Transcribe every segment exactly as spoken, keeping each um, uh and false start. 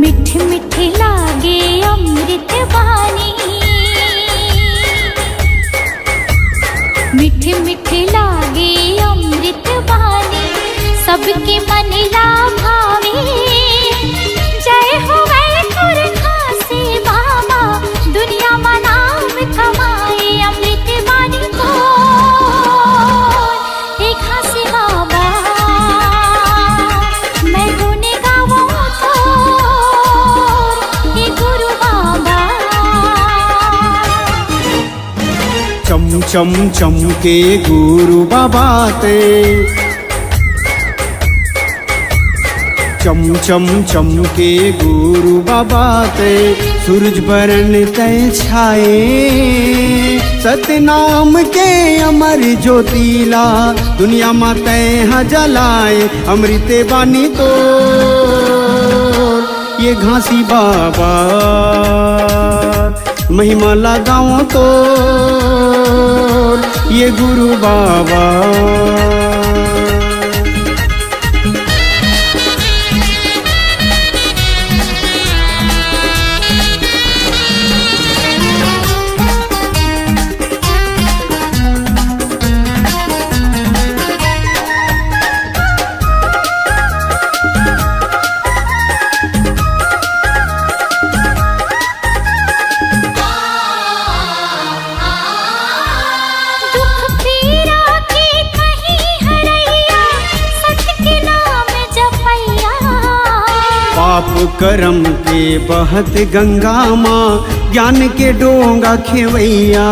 मीठ मीठ लागे अमृत बानी, मीठ मीठ लागे अमृत बानी, सबके मन ला भावे। जय होवे पुरखा से बाबा, दुनिया मा नाम कमाए। अमृत बानी तो हे घासी बाबा, मैं गुण गावों तोर, हे गुरु बाबा। चम चम चमके गुरु बाबा ते, चम चम चमके गुरु बाबा ते, सूरज बरन तै छाए। सतनाम के अमर ज्योति ला, दुनिया मा तै हा जलाए। अमृत बानी तोर ये घासी बाबा, महिमा ला गावों तोर ये गुरु बाबा। दुख पीरा के कहीं हरैया, सत के नाम जपैया। पाप करम के बहत गंगा मा, ज्ञान के डोंगा खेवैया।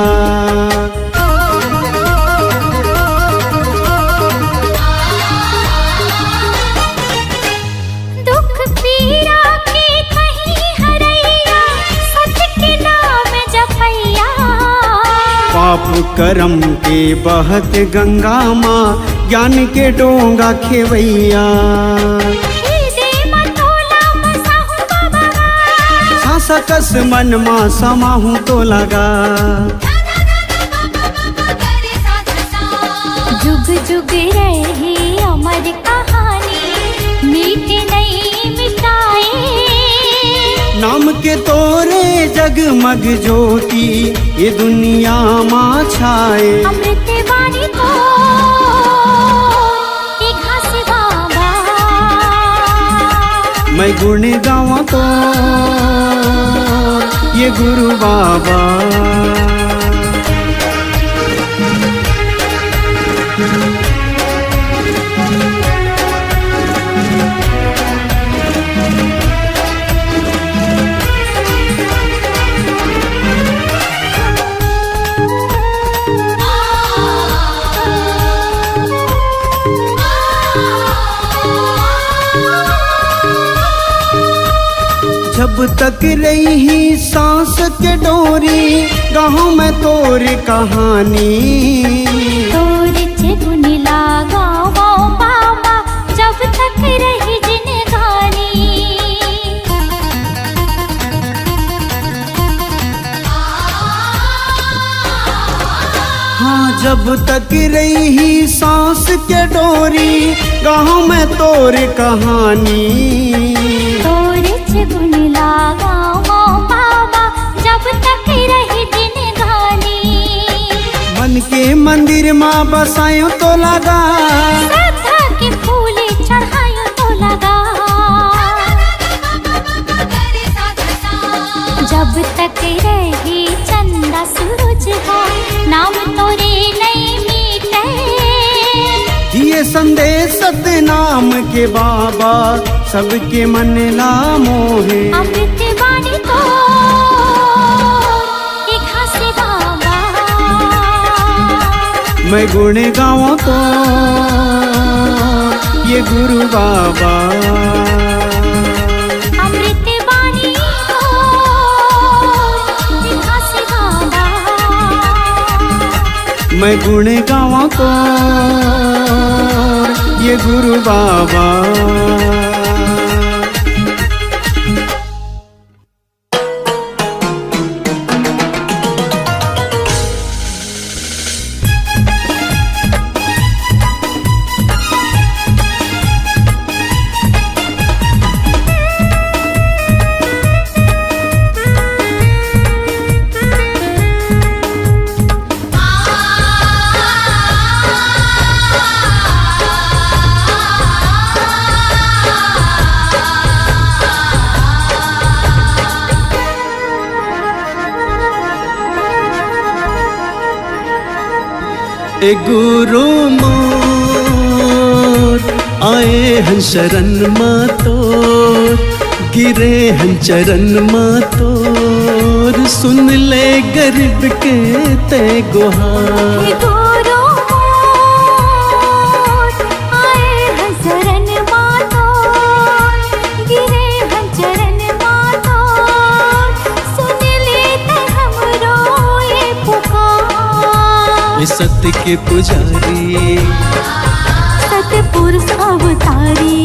दुख पीरा के कहीं हरैया, सत के नाम जपैया। पाप करम के बहत गंगा मा, ज्ञान के डोंगा खेवैया। हृदय मा तोला बसाहूँ बाबा। सांस कस मन मा समाहूँ तोला गा। जुग जुग रहे अमर कहानी, मिटे नहीं मिटाए। नाम के तोरे जगमग ज्योति, ये दुनिया मा छाए। अमृत बानी तो ये घासी बाबा। मैं गुण गावों तो ये गुरु बाबा। जब तक रही सांस के डोरी, गाहूँ मैं तोर कहानी। तोर चे गुण ला गावों बाबा, जब तक रही जिनगानी। हाँ, जब तक रही सांस के डोरी, गाहूँ मैं तोर कहानी। तोर चे गुण ला गावों बाबा, जब तक रही जिनगानी। मन के मंदिर मा बसायो तोला गा। श्रद्धा के फूल चढ़ायो तोला गा। जब तक रही चंदा सूरज हा, नाम तोरे नहीं मिटे। दिए संदेश सतनाम के बाबा, सबके मन ला मोहे। अमृत बानी तो ये घासी बाबा। मैं गुण गावों तो ये गुरु बाबा। अमृत बानी तो ये घासी बाबा। मैं गुण गावा तोर ये गुरु बाबा। ए गुरु मोर, आए हन शरण मा तोर, गिरे हन चरण मा तोर, सुन ले गरीब के तैं गुहार। हे गुरु मोर, आए हन शरण मा तोर, गिरे हन चरण मा तोर, सुन ले तैं हमरो ये पुकार। ये सत्य के पुजारी, सतपुरुष अवतारी,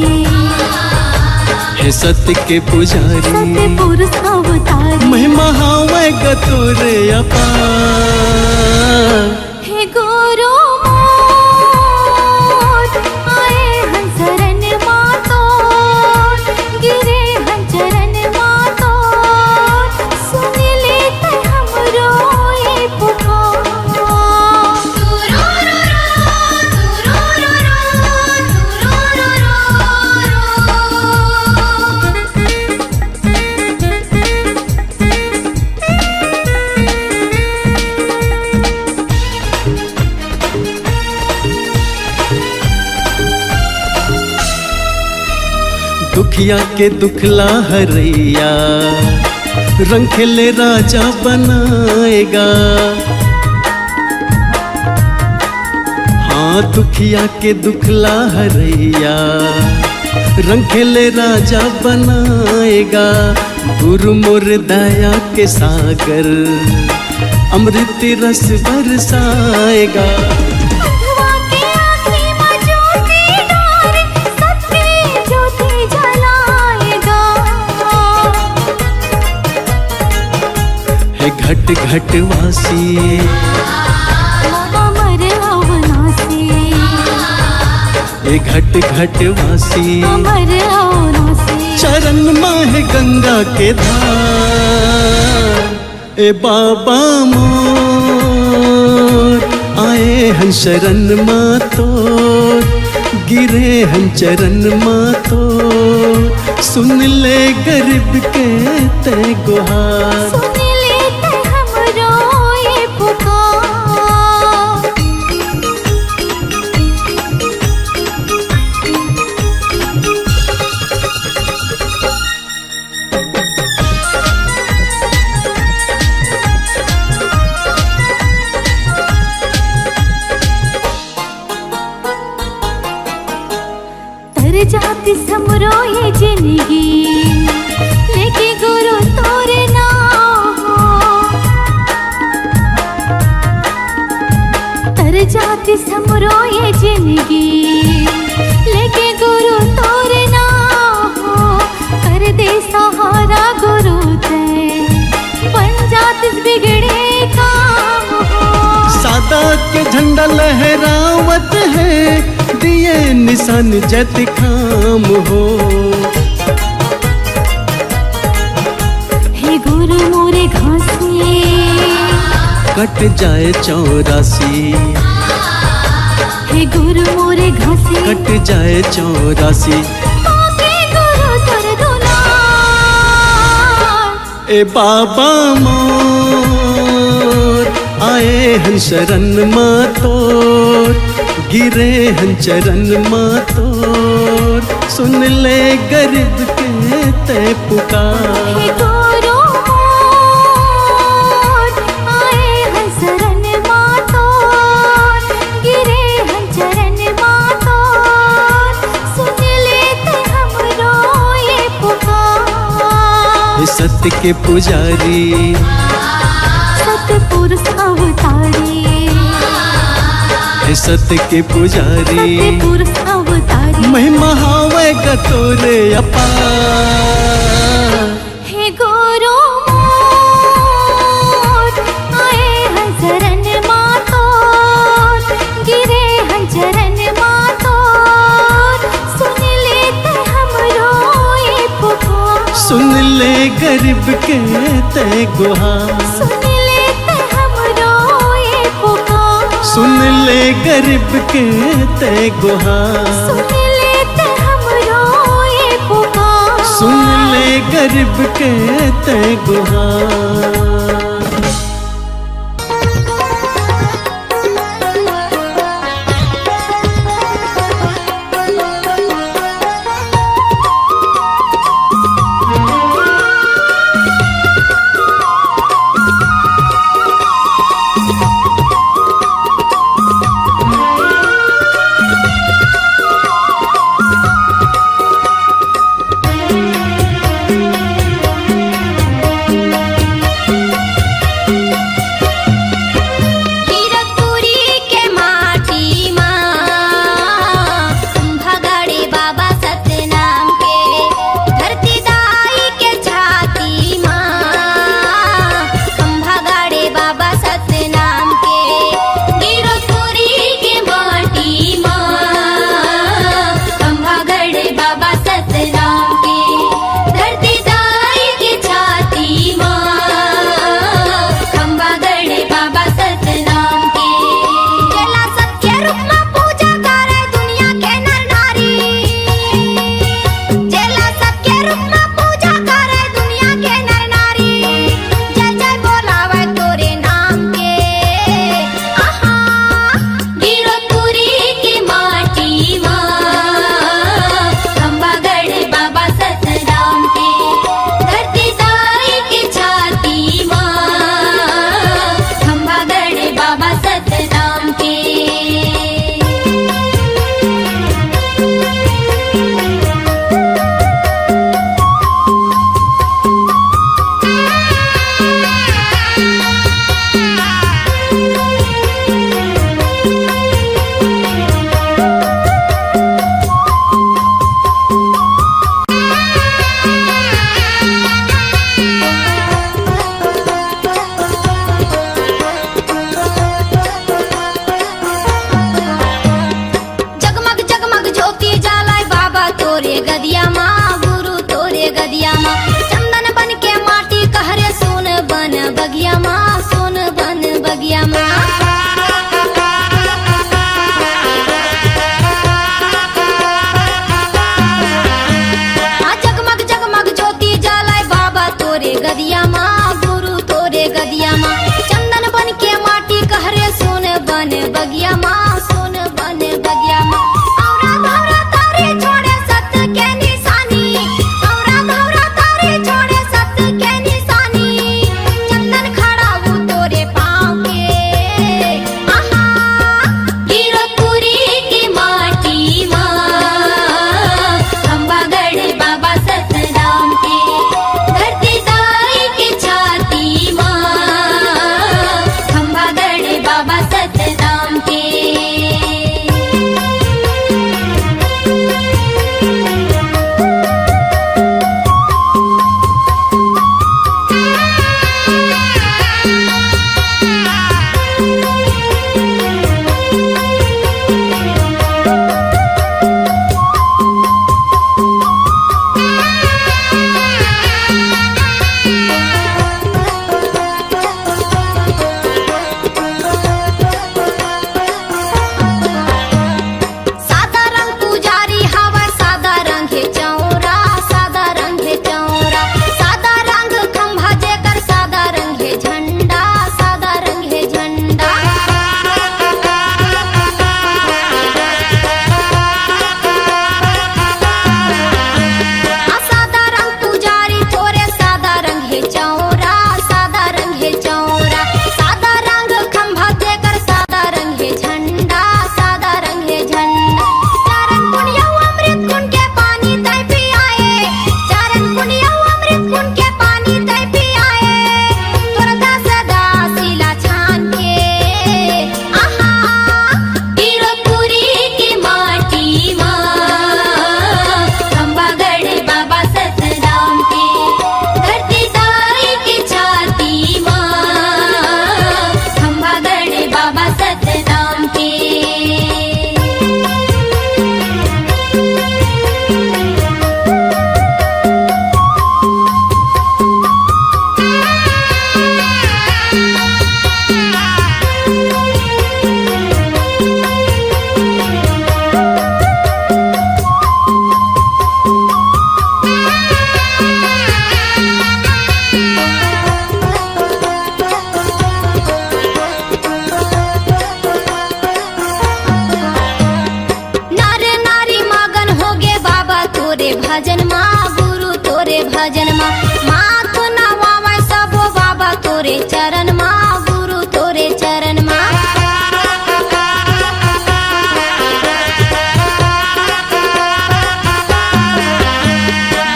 हे सत्य के पुजारी, सतपुरुष अवतारी। महिमा हावय ग तोर अपार। हे गुरु मोर, आए हन शरण मा तोर, गिरे हन चरण मा तोर, सुन ले तैं हमरो ये पुकार। दुखिया के दुख ला हरैया, रंग खेले राजा बनाए गा। हाँ, दुखिया के दुख ला हरैया, रंग खेले राजा बनाए गा। गुरु मोर दया के सागर, अमृत रस बरसाए गा। अंधवा के आँखी मा ज्योति डारे, सत्य ज्योति जलाए गा। हे घट घट वासी, अमर अविनाशी। हे घट घट वासी, अमर अविनाशी। चरण मा हे गंगा के धार। ए बाबा मोर, आए हन शरण मा तोर, गिरे हन चरण मा तोर, सुन ले गरीब के तैं गुहार। सुन ले तैं हमरो ये पुकार। तर जातिस हमरो ये जिनगी, लेके गुरु तोर नाव हो। तर जातिस हमरो ये जिनगी, लेके गुरु तोर नाव हो। कर दे सहारा गुरु तैं, बन जातिस बिगड़े काम हो। सादा के झंडा लहरावत हे, दिए निशान जैत खाम हो। हे गुरु मोरे घासी, कट जाए चौरासी। हे गुरु मोरे घासी, कट जाए चौरासी। पाके गुरु तोर दुलार। ए बाबा मोर, आए हन शरण मा तोर, गिरे हन चरण मा तोर, सुन ले गरीब के तैं पुकार। हे गुरु मोर, आए हन शरण मा तोर, गिरे हन चरण मा तोर, सुन ले तैं हमरो ये पुकार। हे सत्य के पुजारी, सतपुरुष अवतारी। सत के पुजारी, सतपुर अवतारी। महिमा हावय ग तोरे अपार। हे गुरु मोर, आए हन चरण मा तोर, गिरे हन चरण मा तोर, सुन ले तै हमरो ए पुकार। सुन ले गरीब के तै गुहार। सुन ले तै हमरो ए पुकार। सुन ले गरीब के तै गुहार। सुन ले तै हमरो ए पुकार। सुन ले गरीब के तै गुहार। गिरपुरी के माटी मा, खंभा गड़े बाबा सतनाम के। धरती दाई के छाती मा, खंभा गड़े बाबा सतनाम के। गिरपुरी के माटी मा, खंभा गड़े बाबा सतनाम के। धरती दाई के छाती मा, खंभा गड़े बाबा सतनाम के। जेला सत्य रूप मा पूजा करे दुनिया के नर नारी। जेला सत्य रूप मा पूजा करे दुनिया के नर नारी। जय जय बोलावे तोरे नाम के। आहा। गिरपुरी के माटी मा, खंभा गड़े बाबा सतनाम के। धरती दाई के छाती मा, खंभा गड़े बाबा सतनाम के। जगमग जगमग ज्योति जलाय बाबा तोरे गदिया मा, गुरु तोरे गदिया मा। चंदन बन के माटी कहरे सोन बन बगिया मा, सोन बन बगिया मा। हाँ, जगमग जगमग ज्योति जलाय बाबा तोरे गदिया मा, गुरु तोरे गदिया मा। चंदन बन के माटी कहरे सोन बन बगिया मा, सोन बन बगिया मा। औरा भौरा तारी छोड़े सत के निशानी, औरा भौरा तारी छोड़े सत के निशानी। चंदन खड़ा वो तोरे पाँव के। आहा। गिरपुरी के माटी मा, खंभा गड़े बाबा सतनाम के। धरती दाई के छाती मा, खंभा गड़े बाबा सतनाम के। भजन मा गुरु तोरे भजन मा, माथ नवावै सबो बाबा तोरे चरण मा, गुरु तोरे चरण मा।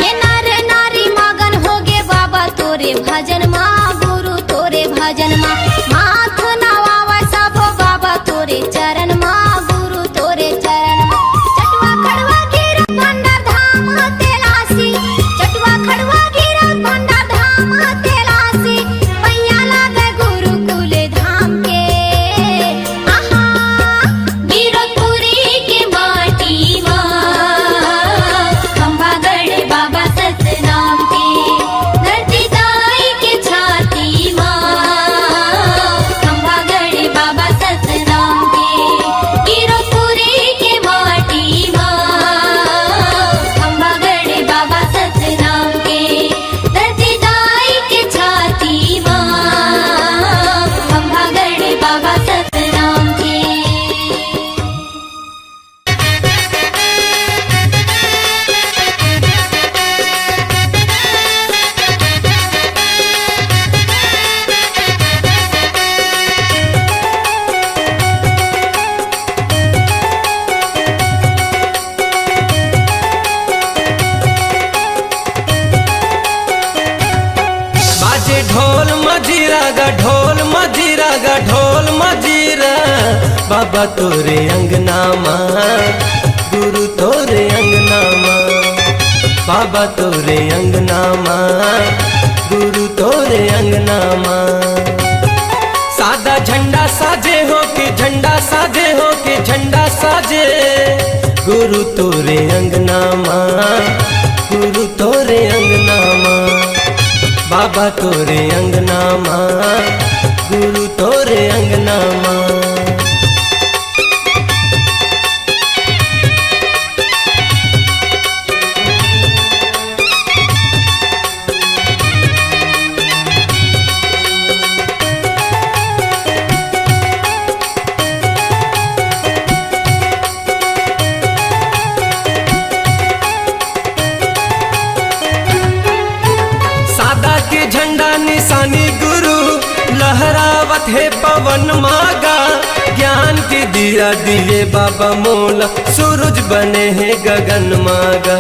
ये नर नारी मगन होगे बाबा तोरे भजन मा, गुरु तोरे भजन मा, माथ नवावै सबो बाबा तोरे चरण मा, गुरु तोरे चरण मा। चटवा खड़वा गिरा भंडार धाम तेलासी, चटवा खड़वा गिरा भंडार धाम तेलासी, पैया लागे गुरुकुल धाम के। आहा, गिरपुरी के माटी मा, खंभागढ़ बाबा सतनाम के, धरती दाई के छाती मा, खंभागढ़ बाबा सतनाम के, गिरपुरी के माटी मा, खंभागढ़ बाबा सतनाम के, धरती दाई के छाती मा, खंभागढ़ बाबा सतनाम के। बाजे ढोल मजीरा गा, ढोल मजीरा गा, ढोल मजीरा। बाबा तोरे अंगना मा, गुरु तोरे अंगना मा। बाबा तोरे अंगना मा, गुरु तोरे अंगना मा। सादा झंडा साजे हो के, झंडा साजे हो के, झंडा साजे। गुरु तोरे अंगना मा, गुरु तोरे अंगना मा। बाबा तोरे अंगना मा, गुरु तोरे अंगना मा। सादा के झंडा निशानी गुरु, लहरावत हे पवन मा गा। ज्ञान के दिया दिए बाबा मोला, सूरज बने हे गगन मा गा।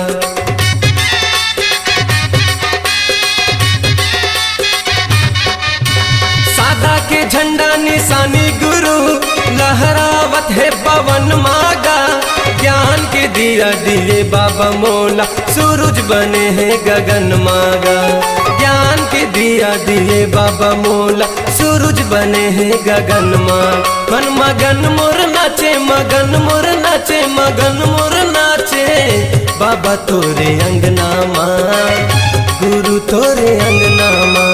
सादा के झंडा निशानी गुरु, लहरावत हे पवन मा गा। ज्ञान के दिया दिए बाबा मोला, सूरज बने हे गगन मा गा। ज्ञान के दिया दिए बाबा मोला, सूरज बने हे गगन मा। मन मगन मोर नाचे, मगन मोर नाचे, मगन मोर नाचे। बाबा तोरे अंगना मा, गुरु तोरे अंगना मा।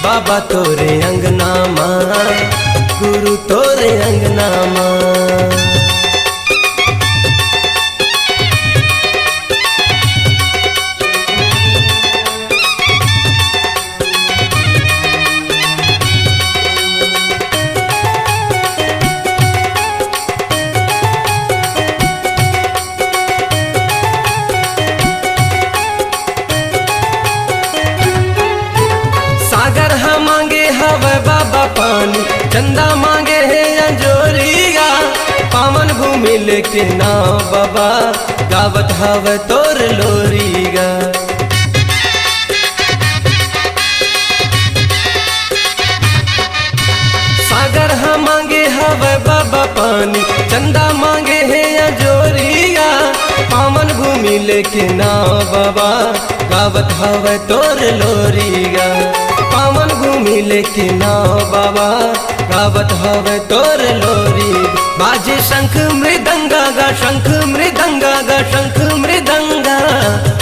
बाबा तोरे अंगना मा, गुरु तोरे अंगना मा। सागर ह मांगे हवय बाबा पानी, चंदा मांगे हे अंजोरिया। पावन भूमि लेके नाव बाबा, गावत हवय तोर लोरिया। सागर ह मांगे हवय बाबा पानी, चंदा मांगे हे अंजोरिया। पावन भूमि लेके नाव बाबा, गावत हवय तोर लोरिया। पावन भूमि लेके नाव बाबा, गावत हवय तोर लोरी। बाजे शंख मृदंगा गा, शंख मृदंगा गा, शंख मृदंगा।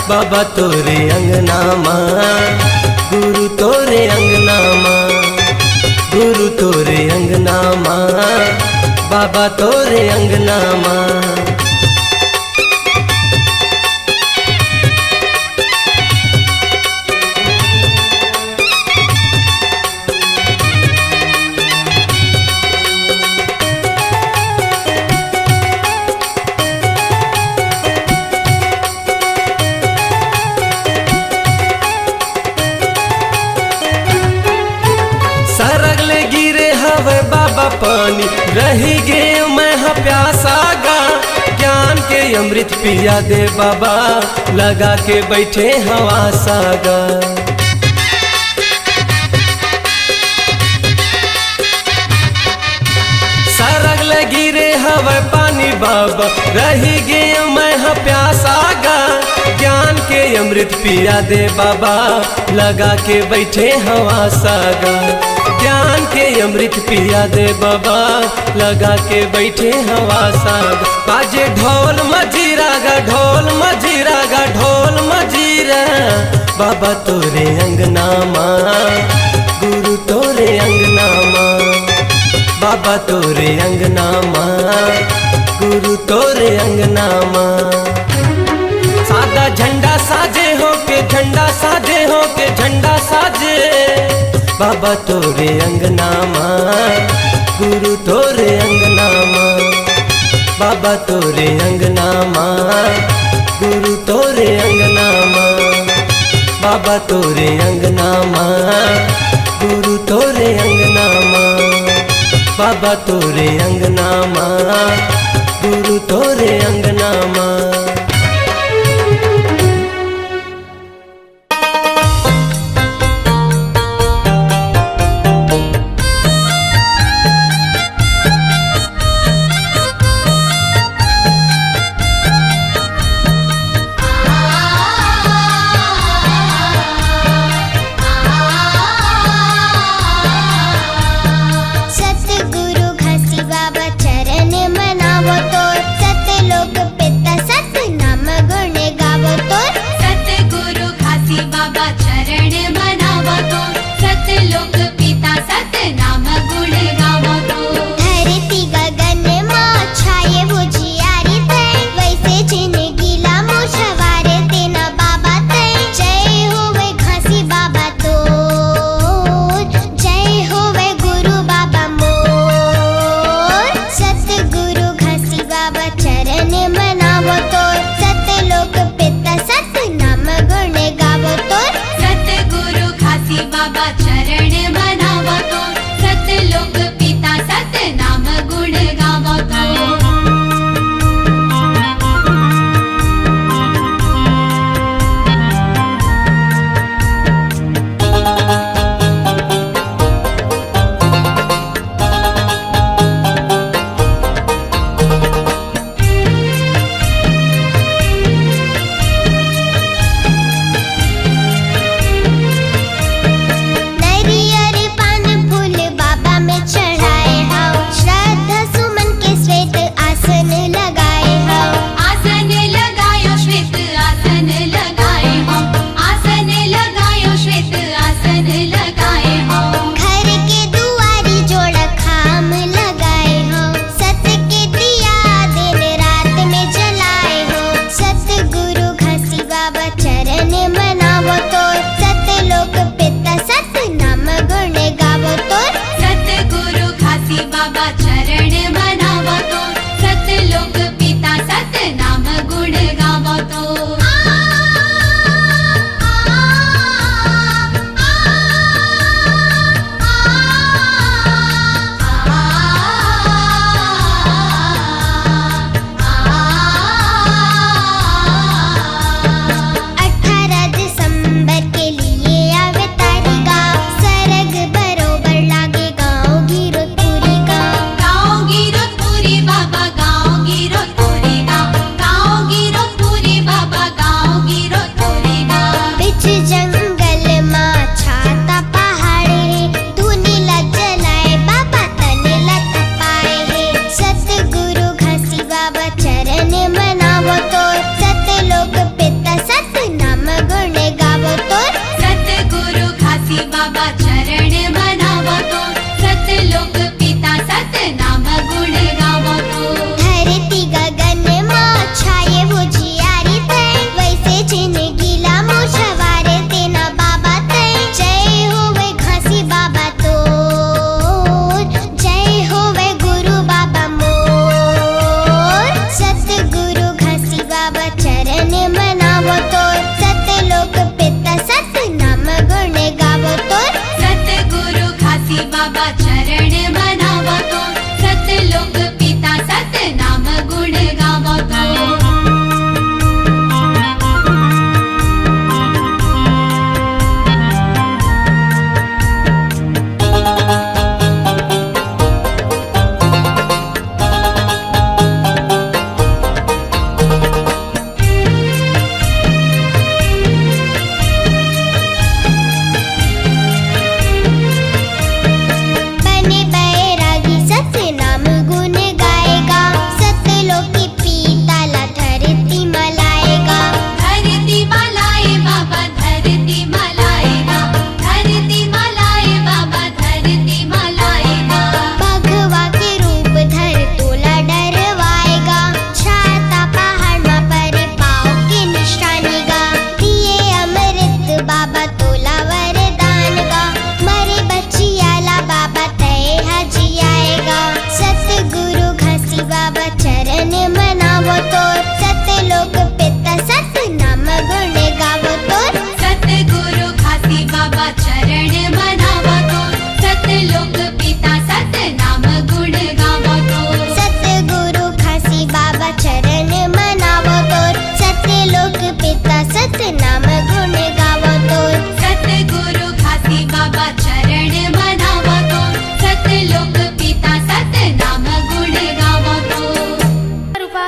बाबा तोरे अंगना मा, गुरु तोरे अंगना मा, गुरु तोरे अंगना मा, बाबा तोरे अंगना मा। रहि गे मैं ह प्यासा गा, ज्ञान के अमृत पिया दे बाबा, लगा के बइठे हंव आसा गा। सरग ले गिरे हवय पानी बाबा, रहि गे मैं ह प्यासा गा। ज्ञान के अमृत पिया दे बाबा, लगा के बइठे हंव आसा गा। ज्ञान के अमृत पिया दे बाबा, लगा के बइठे हंव आसा गा। बाजे ढोल मजीरा गा, ढोल मजीरा गा, ढोल मजीरा। बाबा तोरे अंगना मा, गुरु तोरे अंगना मा, बाबा तोरे अंगना मा, गुरु तोरे अंगना मा। सादा झंडा साजे हो के, झंडा साजे हो के, झंडा साजे। बाबा तोरे अंगना मा, गुरु तोरे अंगना मा, बाबा तोरे अंगना मा, गुरु तोरे अंगना मा, बाबा तोरे अंगना मा, गुरु तोरे अंगना मा, बाबा तोरे अंगना मा, गुरु तोरे अंगना मा।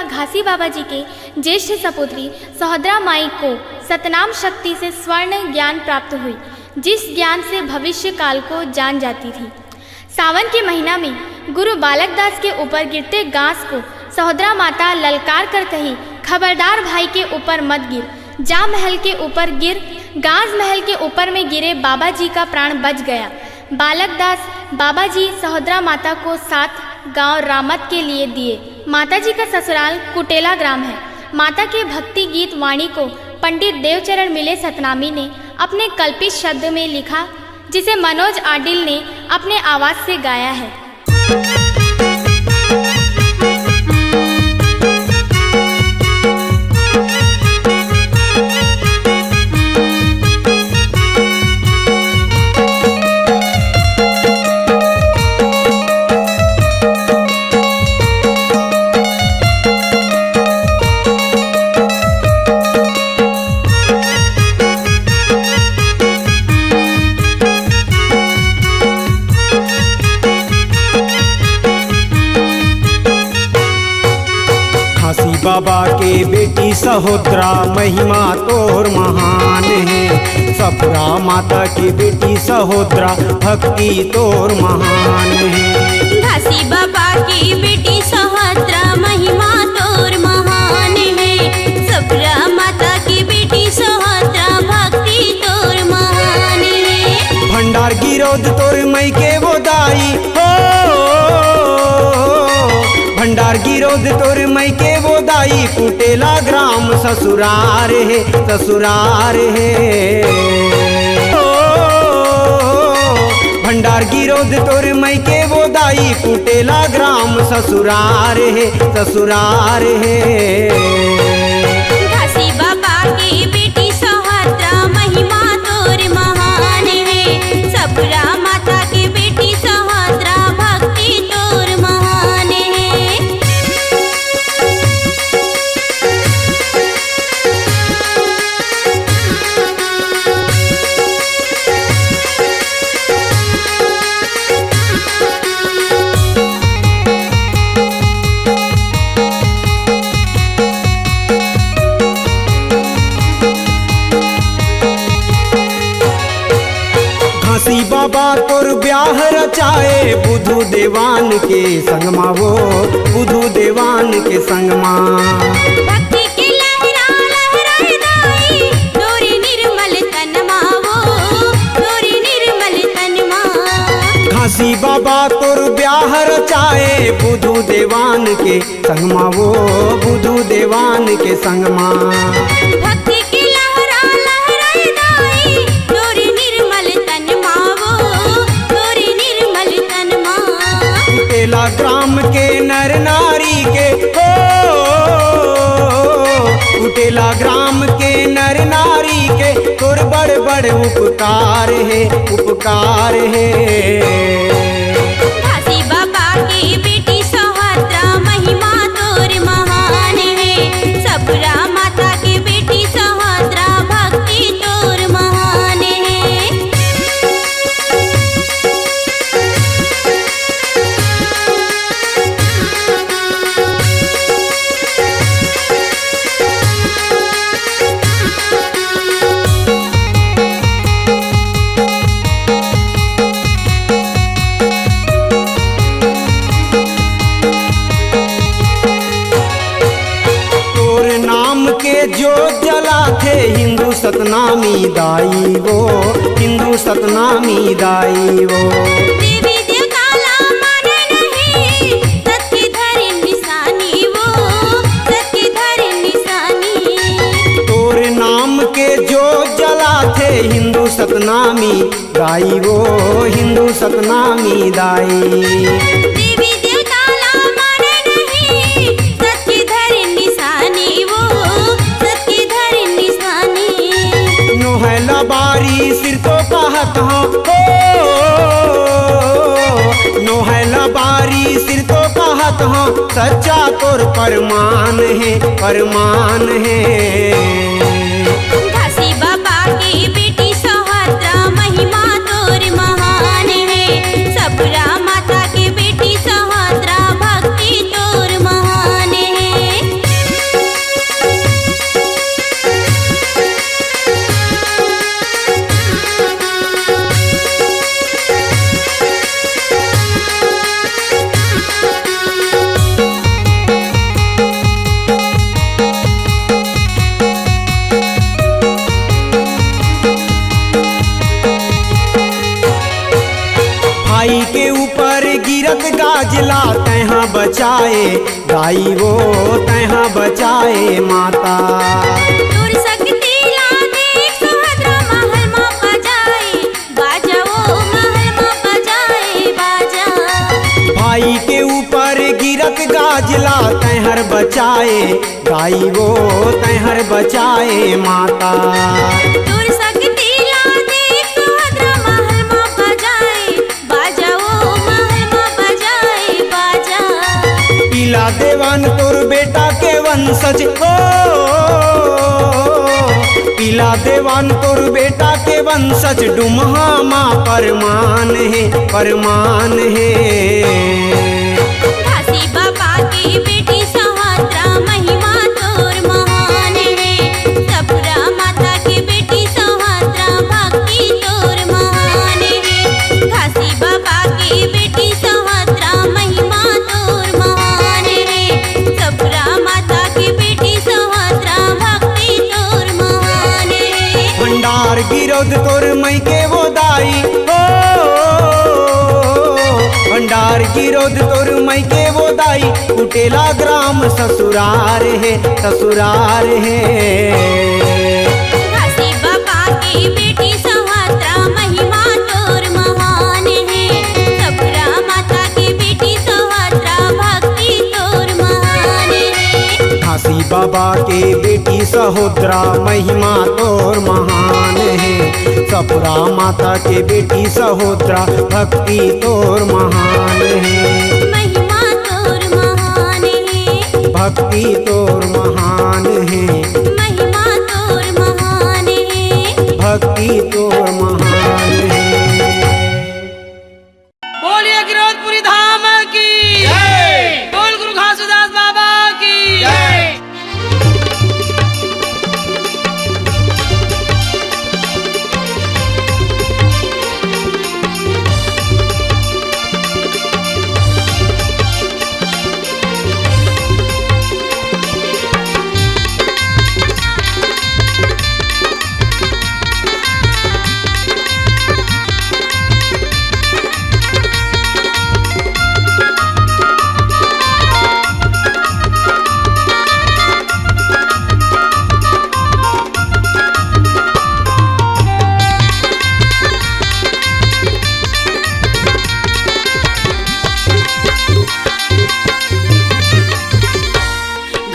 घासी बाबा जी के ज्येष्ठ सपुत्री सहोदरा माई को सतनाम शक्ति से स्वर्ण ज्ञान प्राप्त हुई, जिस ज्ञान से भविष्य काल को जान जाती थी। सावन के महीना में गुरु बालक दास के ऊपर गिरते गांस को सहोदरा माता ललकार कर कही, "खबरदार भाई के ऊपर मत गिर।" जा महल के ऊपर गिर, गांस महल के ऊपर में गिरे बाबा जी का प्राण बच गया। बालक दास बाबा जी सहोदरा माता को सात गांव रामत के लिए दिए। माता जी का ससुराल कुटेला ग्राम है। माता के भक्ति गीत वाणी को पंडित देवचरण मिले सतनामी ने अपने कल्पित शब्द में लिखा, जिसे मनोज आडिल ने अपने आवाज से गाया है। घासी बाबा के बेटी सहोदरा, महिमा तोर महान हे। सपुरा माता के बेटी सहोदरा, भक्ति तोर महान हे। घासी बाबा के बेटी सहोदरा, महिमा तोर महान हे। सपुरा माता के बेटी सहोदरा, भक्ति तोर महान हे। भंडार गिरोध तोर मई के वो दाई हो, भंडार गिरोध तोर मई के वो दाई, कुटेला ग्राम ससुरार हे, ससुरार हे। ओ, भंडार गिरोध तोर मई के वो दाई, कुटेला ग्राम ससुरार हे, ससुरार हे। घासी बाबा के बेटी सहोदरा, महिमा तोर महान हे। सपुरा माता के बेटी सहोदरा, भक्ति तोर महान हे। घासी बाबा तोर ब्याह रचाए बुधु देवान के संग मा वो, बुधु देवान के संग मा। भक्ति के लहरा लहराए दाई, तोरे निर्मल तन मा वो, तोरे निर्मल तन मा। घासी बाबा तोर ब्याह रचाए बुधु देवान के संग मा वो, बुधु देवान के संग मा। भक्ति के लहरा लहराए दाई, तोरे निर्मल तन मा वो, तोरे निर्मल तन मा। कुटेला ग्राम के नर नारी के हो, कुटेला ग्राम के नर नारी के तोर बड़ बड़ उपकार हे, उपकार हे। घासी बाबा के बेटी सहोदरा, महिमा तोर महान हे। सपुरा माता के बेटी सहोदरा, भक्ति तोर महान हे। तोर नाम के जोत जलाथे हिंदू सतनामी दाई वो, हिंदू सतनामी दाई वो। देवी देवता ला माने नहीं, सत के धरे निशानी वो, सत के धरे निशानी। तोर नाम के जोत जलाथे हिंदू सतनामी दाई वो, हिंदू सतनामी दाई। देवी देवता ला माने नहीं, सत के धरे निशानी वो, सत के धरे निशानी। नोहला बारी सिर तो कहत हंव हो, नोहला बारी सिर तो कहत हंव, सच्चा तोर परमान हे, परमान हे। घासी बाबा के बेटी सहोदरा, महिमा तोर महान हे। सपुरा माता के बेटी सहोदरा, भक्ति तोर महान हे। गाज ला तैहा बचाए, दाई वो तैहा बचाए माता। तोर शक्ति ला देख सोहदरा महल मा बजाए बाजा, ओ महल मा बजाए बाजा। भाई के ऊपर गिरत गाज ला तैहर बचाए, दाई वो तैहर बचाए माता। तोर शक्ति ला देख सोहदरा महल मा बजाए बाजा, ओ महल मा बजाए बाजा। पीला देवान तोर बेटा के वंशज, ओ पीला देवान तोर बेटा के वंशज, डुमहा मा परमान हे, परमान हे। घासी बाबा के बेटी सोहदरा, महिमा तोर महान हे। सपुरा माता के बेटी सोहदरा, भक्ति तोर महान हे। घासी बाबा के बेटी सोहदरा, महिमा तोर महान हे। सपुरा माता के बेटी सोहदरा, भक्ति तोर महान हे। भंडार गिरोध तोर मई के वो दाई, ओ भंडार गिरोध तोर मई के वो दाई, कुटेला ग्राम ससुरार हे, ससुरार हे। घासी बाबा के बेटी सोहदरा, महिमा तोर महान हे। सपुरा माता के बेटी सोहदरा, भक्ति तोर महान हे। घासी बाबा के बेटी सहोदरा, महिमा तोर महान हे। सपुरा माता के बेटी सहोदरा, भक्ति तोर महान हे। महिमा तोर महान हे। भक्ति तोर महान हे। महिमा तोर महान हे। भक्ति तोर महान हे। बोलिए गिरौदपुरी धाम की जय। बोल गुरु घासीदास बाबा की जय।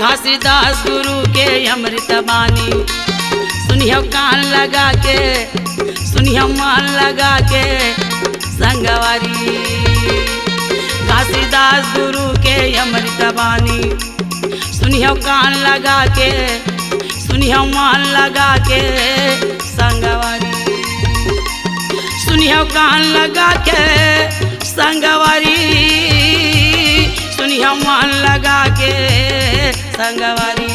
घासीदास गुरु के अमृत बानी, सुनियो कान लगा के, सुनियो मन लगा के संगवारी। घासीदास गुरु के अमृत बानी, सुनियो कान लगा के, सुनियो मन लगा के संगवारी। सुनियो कान लगा के संगवारी, सुनियो मन लगा के संगवारी।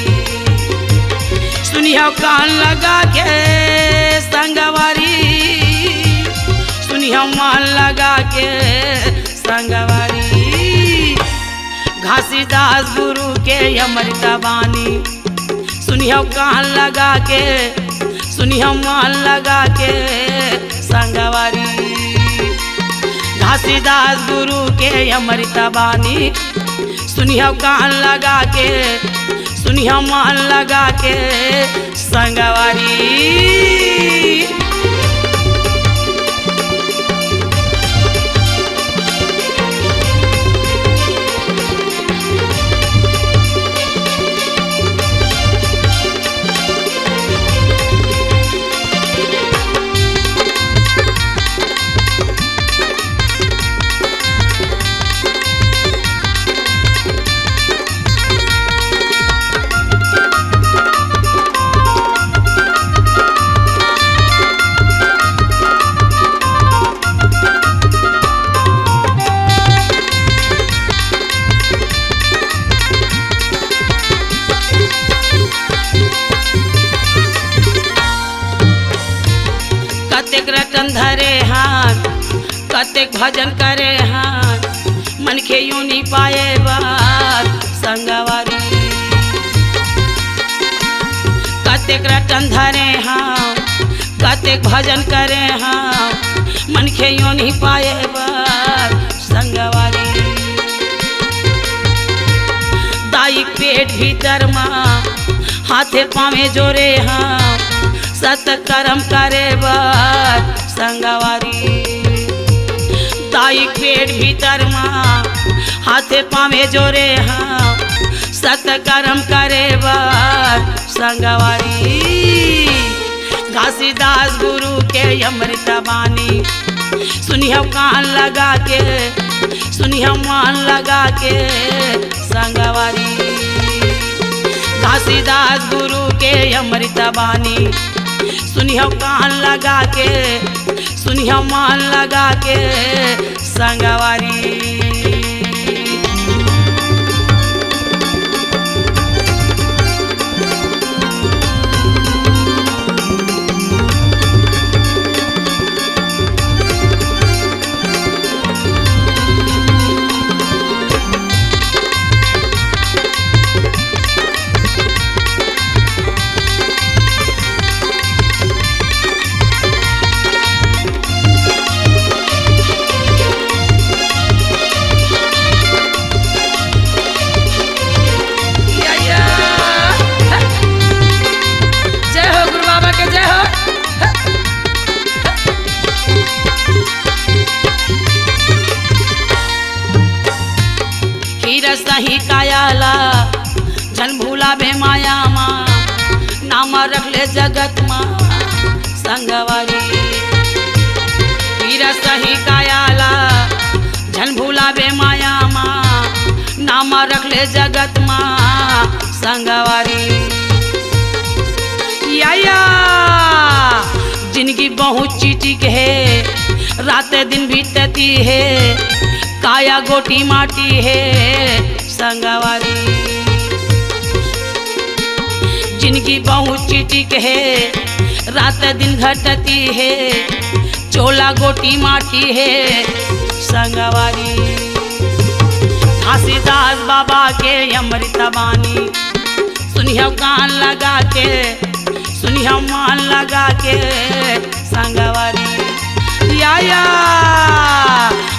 सुनियो कान लगा के संगवारी, सुनियो मन लगा के संगवारी। घासीदास गुरु के अमृत बानी, सुनियो कान लगा के, सुनियो मन लगा के संगवारी। घासीदास गुरु के अमृत बानी, सुनियो कान लगा के, सुनियो मन लगा के संगवारी। कतेक रटन धरे हन, कतेक भजन करे हन, मनखे यो नी पाए बर संगवारी। कतेक रटन धरे हन, कतेक भजन करे हन, मनखे यो नी पाए बर संगवारी। दाई पेट भीतर मा हाथे पावे जोरे हा, सतकरम करे बर संगवारी। दाई पेट भीतर मा हाथे पावे जोरे हा, सतकरम करे बर संगवारी। घासीदास गुरु के अमृत बानी, सुनिहव कान लगा के, सुनिहव मन लगा के संगवारी। घासीदास गुरु के अमृत बानी, सुनिहव कान लगा के, सुनिहव मन लगा के संगवारी। या, या। जय हो गुरु बाबा के, जय हो। हीरा सही काया ला, झन भुलाबे माया मा, नाम रख ले जगत मा संगवारी। हीरा सही काया ला, झन भुलाबे माया मा, नाम रख ले जगत मा संगवारी। या, या, जिनगी बहुत चिटिक हे, रात दिन बीतती हे, काया गोटी माटी हे संगवारी। जिनगी बहुत चिटिक हे, रात दिन घटती हे, चोला गोटी माटी हे संगवारी। घासीदास बाबा के अमृत बानी, सुनिहव कान लगा के, सुनिहव मन लगा के संगवारी। या, या,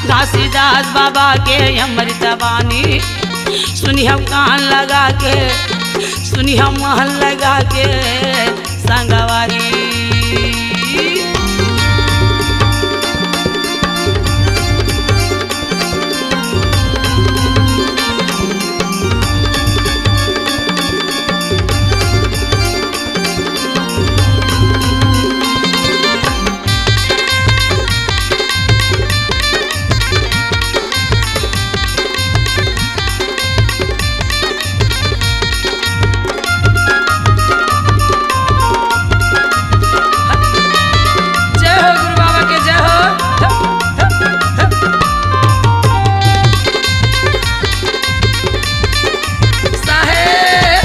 घासीदास बाबा के अमृत बानी, सुनिहव कान लगा के, सुनिहव मन लगा के संगवारी। जय हो गुरु बाबा के, जय हो। साहेब।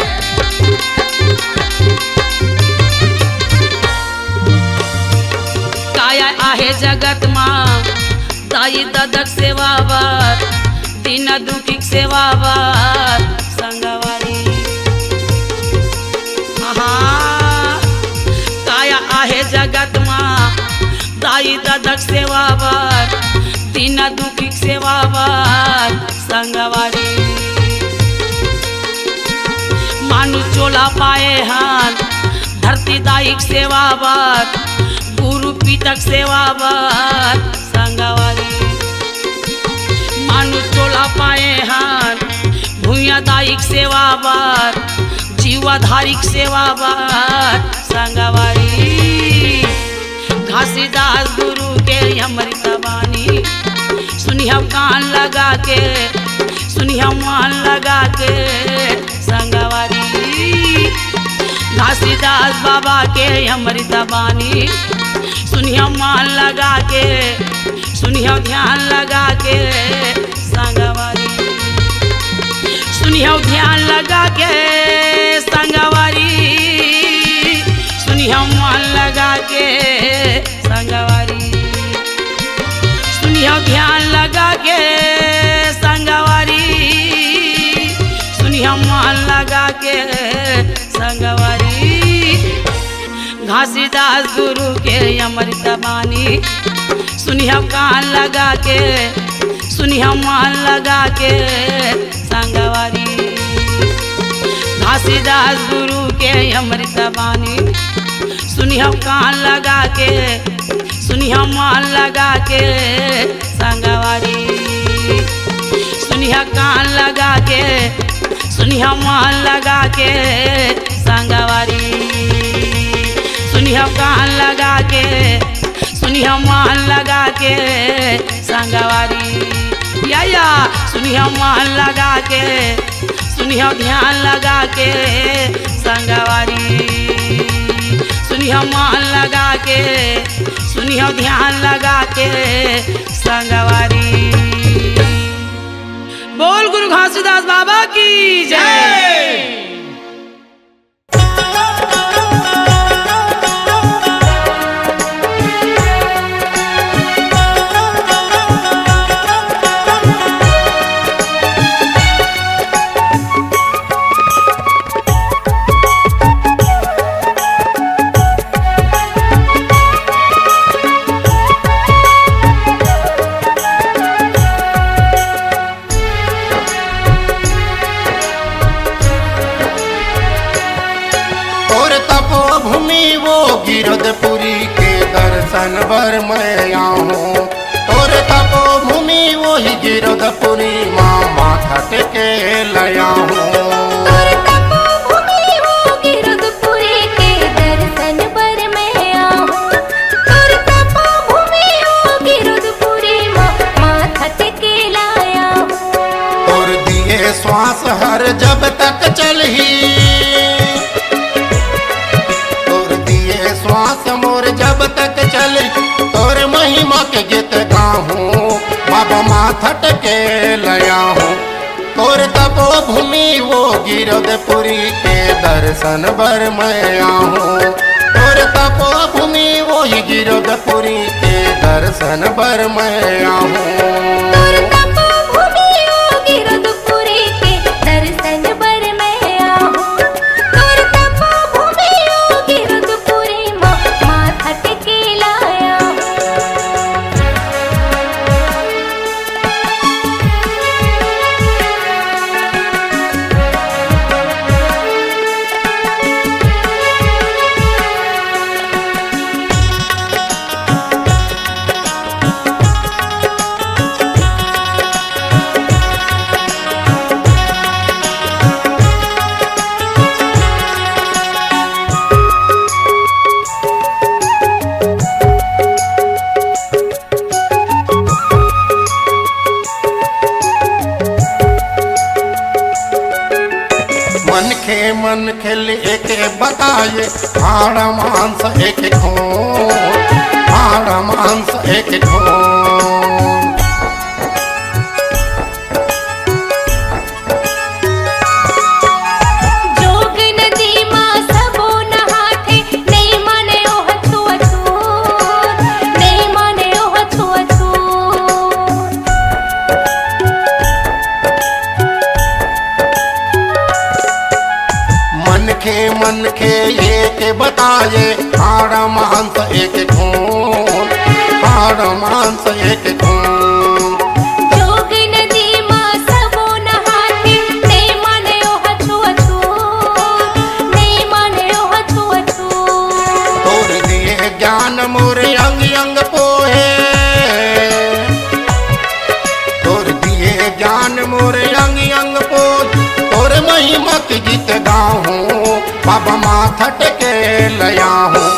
काया आहे जगत मा, दाई ददक सेवा बर, दीन दुखी सेवा बर संगवारी। आहा, काया आहे जगत मा, दाई ददक सेवा बर, दीन दुखी सेवा बर संगवारी। मानुष चोला पाए हन, धरती दाई के सेवा बर, गुरु पिता के सेवा बर संगवारी। मानुष चोला पाए हन, भुइयां दाई के सेवा बर, जीवाधारी के सेवा बर संगवारी। घासीदास गुरु के अमृत बानी, सुनिहव कान लगा के, सुनिहव मन लगा के संगवारी। घासीदास बाबा के अमृत बानी, सुनिहव मन लगा के, सुनिहव ध्यान लगा के संगवारी। सुनिहव ध्यान लगा के संगवारी, सुनिहव मन लगा के संगवारी। सुनिहव ध्यान लगा के संगवारी, सुनिहव मन लगा के संगवारी। घासीदास गुरु के अमृत बानी, सुनिहव कान लगा के, सुनिहव मन लगा के संगवारी। घासीदास गुरु के अमृत बानी, सुनिहव कान लगा के, सुनिहव मन लगा के संगवारी। सुनिहव कान लगा के, सुनिहव मन लगा के संगवारी। सुनिहव कान लगा के, सुनिहव मन लगा के संगवारी। या, या, सुनिहव मन लगा के, सुनिहव ध्यान लगा के संगवारी। सुनिहव मन लगा के, सुनिहव ध्यान लगा के संगवारी। बोल गुरु घासीदास बाबा की जय। तोर तपोभूमि वो गिरौदपुरी के दर्शन बर मैं आहूँ। तोर तपोभूमि वही गिरौदपुरी माँ, माथा टेके ल आहूँ। तोर तपोभूमि वो गिरौदपुरी के दर्शन बर मैं आहूँ। तोर तपोभूमि वो गिरौदपुरी माँ, माथा टेके ल आहूँ। तोर दिए श्वास हर जब तक चलही, तोर दिए श्वास मोर जब तक चलही, तोर महिमा के गीत गाहूँ, बाबा माथा टेके ल आहूँ। तोर तपोभूमि वो गिरौदपुरी के दर्शन बर मैं आहूँ। तोर तपोभूमि वही गिरौदपुरी के दर्शन बर मैं आहूँ। तोर तपोभूमि वो गिरौदपुरी के दर्शन बर मैं आहूँ। तोर तपोभूमि वो गिरौदपुरी माँ, माथा टेके ल आहूँ। मनखे मनखे ल एक बताए, हाड़ मांस एक खून, हाड़ मांस एक खून। जोग नदी मा सबो नहाथे, नइ माने ओह छुआछूत, नइ माने ओह छुआछूत। मनखे मनखे एक बताए, हाड़ मांस एक खून, हाड़ मांस एक खून। जोग नदी मा सबो नहाथे, नइ माने ओह छुआछूत, नइ माने ओह छुआछूत। तोर दिए ज्ञान मोर अंग अंग पोहे, तोर दिए ज्ञान मोर अंग अंग पोहे, तोर महिमा के गीत गाहूँ, बाबा माथा टेके ल आहूँ।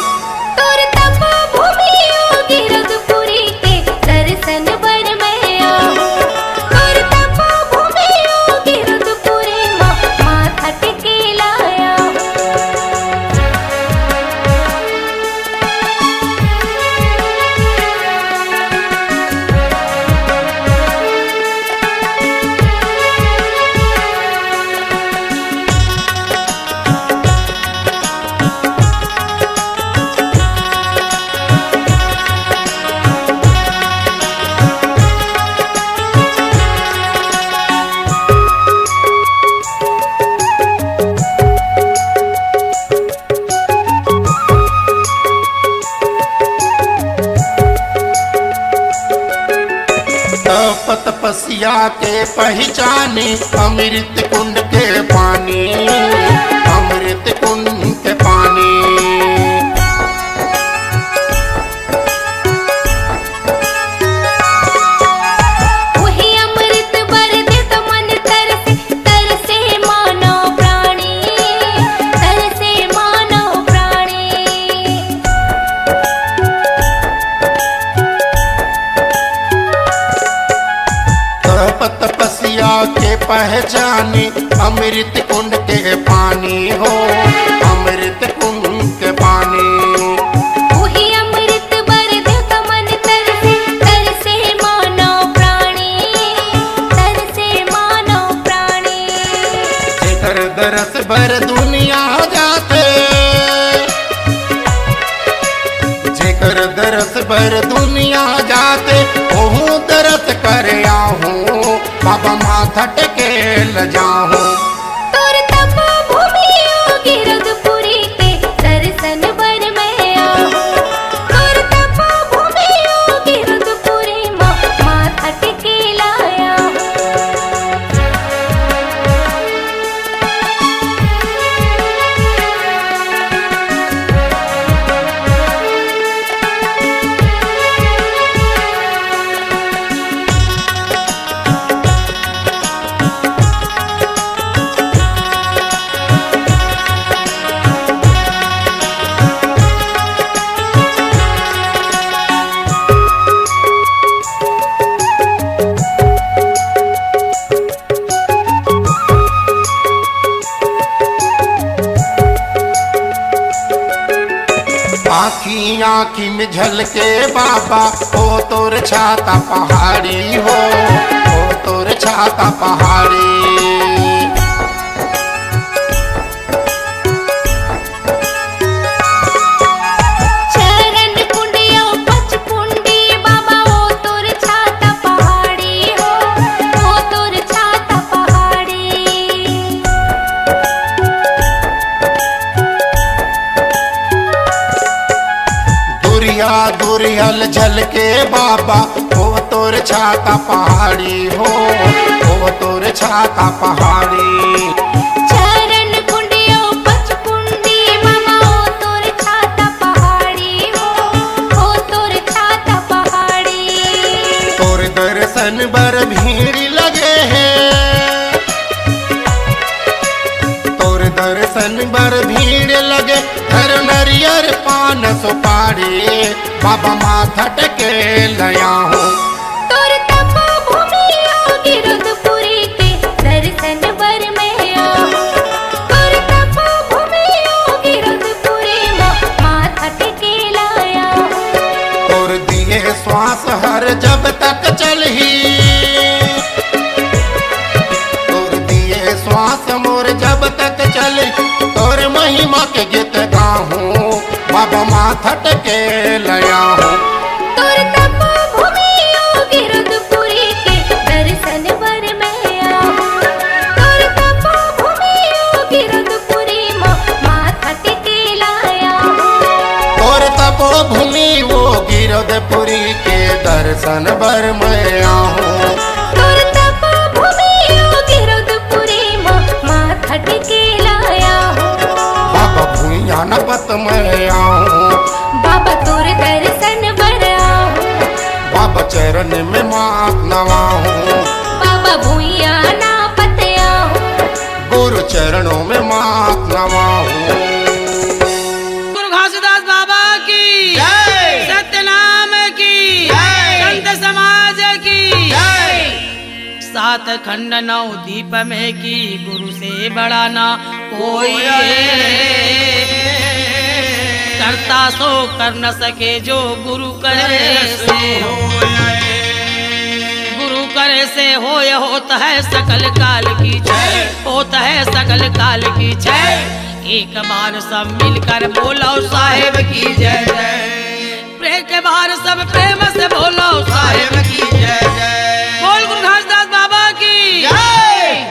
तोर तपोभूमि वो गिरौदपुरी के दर्शन बर मैं आहूँ। तोर तपोभूमि वो गिरौदपुरी माँ, माथा टेके ल आहूँ। तप तपस्या के पहिचानी, अमृत कुंड के पानी, पानी, अमृत कुंड के पानी हो, अमृत कुंड के पानी। उही अमृत बर देख मन तरसे, तरसे मानव प्राणी, तरसे मानव प्राणी। जेकर दरस बर दुनिया जाथे, जेकर दरस बर दुनिया जाथे, ओहू दरस कर आहूँ, बाबा माथा टेके ल जाहूँ। तोर तपोभूमि ओ गिरौदपुरी के दर्शन बर मैं आहूँ। तोर तपोभूमि ओ गिरौदपुरी म माथा टेके ल आहूँ। आँखी आँखी में झलके बाबा, ओ तोर छाता पहाड़ी हो, ओ तोर छाता पहाड़ी। चरण कुंड अउ पचकुंडी बाबा, ओ तोर छाता पहाड़ी हो, ओ तोर छाता पहाड़ी। दुरिया दुरिया ले झलके बाबा, ओ तोर छाता पहाड़ी हो, ओ तोर छाता पहाड़ी। चरण कुंड अउ पचकुंडी बाबा, ओ तोर छाता पहाड़ी हो, ओ तोर छाता पहाड़ी। तोर दर्शन बर भीड़ लगे हे, तोर दर्शन बर भीड़ लगे, धर नरियर पान सुपारी, बाबा माथा टेके ल आहूँ। तोर तपोभूमि ओ गिरौदपुरी के दर्शन बर मैं आहूँ। तोर तपोभूमि ओ गिरौदपुरी म माथा टेके ल आहूँ। तोर दिए श्वास हर जब तक चलही, तोर दिए श्वास मोर जब तक चले, तोर महिमा के गीत गाहूँ, बाबा माथा टेके ल आहूँ। तोर तपोभूमि ओ गिरौदपुरी के दर्शन बर मैं आहूँ। तोर तपोभूमि ओ गिरौदपुरी म माथा टेके ल आहूँ। तोर तपोभूमि ओ गिरौदपुरी के दर्शन बर मैं आहूँ। तोर तपोभूमि ओ गिरौदपुरी म माथा टेके ल आहूँ। बाबा भुइयां न पत मैं आहूँ। बाबा तोर दर्शन बर आहूँ। बाबा चरण में माथ नवाहूँ। बाबा भुइयां न पत आहूँ। गुरु चरणों में माथ नवाहूँ। गुरु घासीदास बाबा की जय। सत्यनाम की जय। संत समाज की जय। सात खंड नौ दीप में की गुरु से बड़ा ना कोई। करता सो कर न सके जो गुरु करे से होय। गुरु करे से होय होत है सकल काल की जय, होत है सकल काल की जय। एक बार सब मिलकर बोलो साहेब की जय जय। एक बार सब प्रेम से बोलो साहेब की जय जय। बोल गुरु घासीदास बाबा की जय।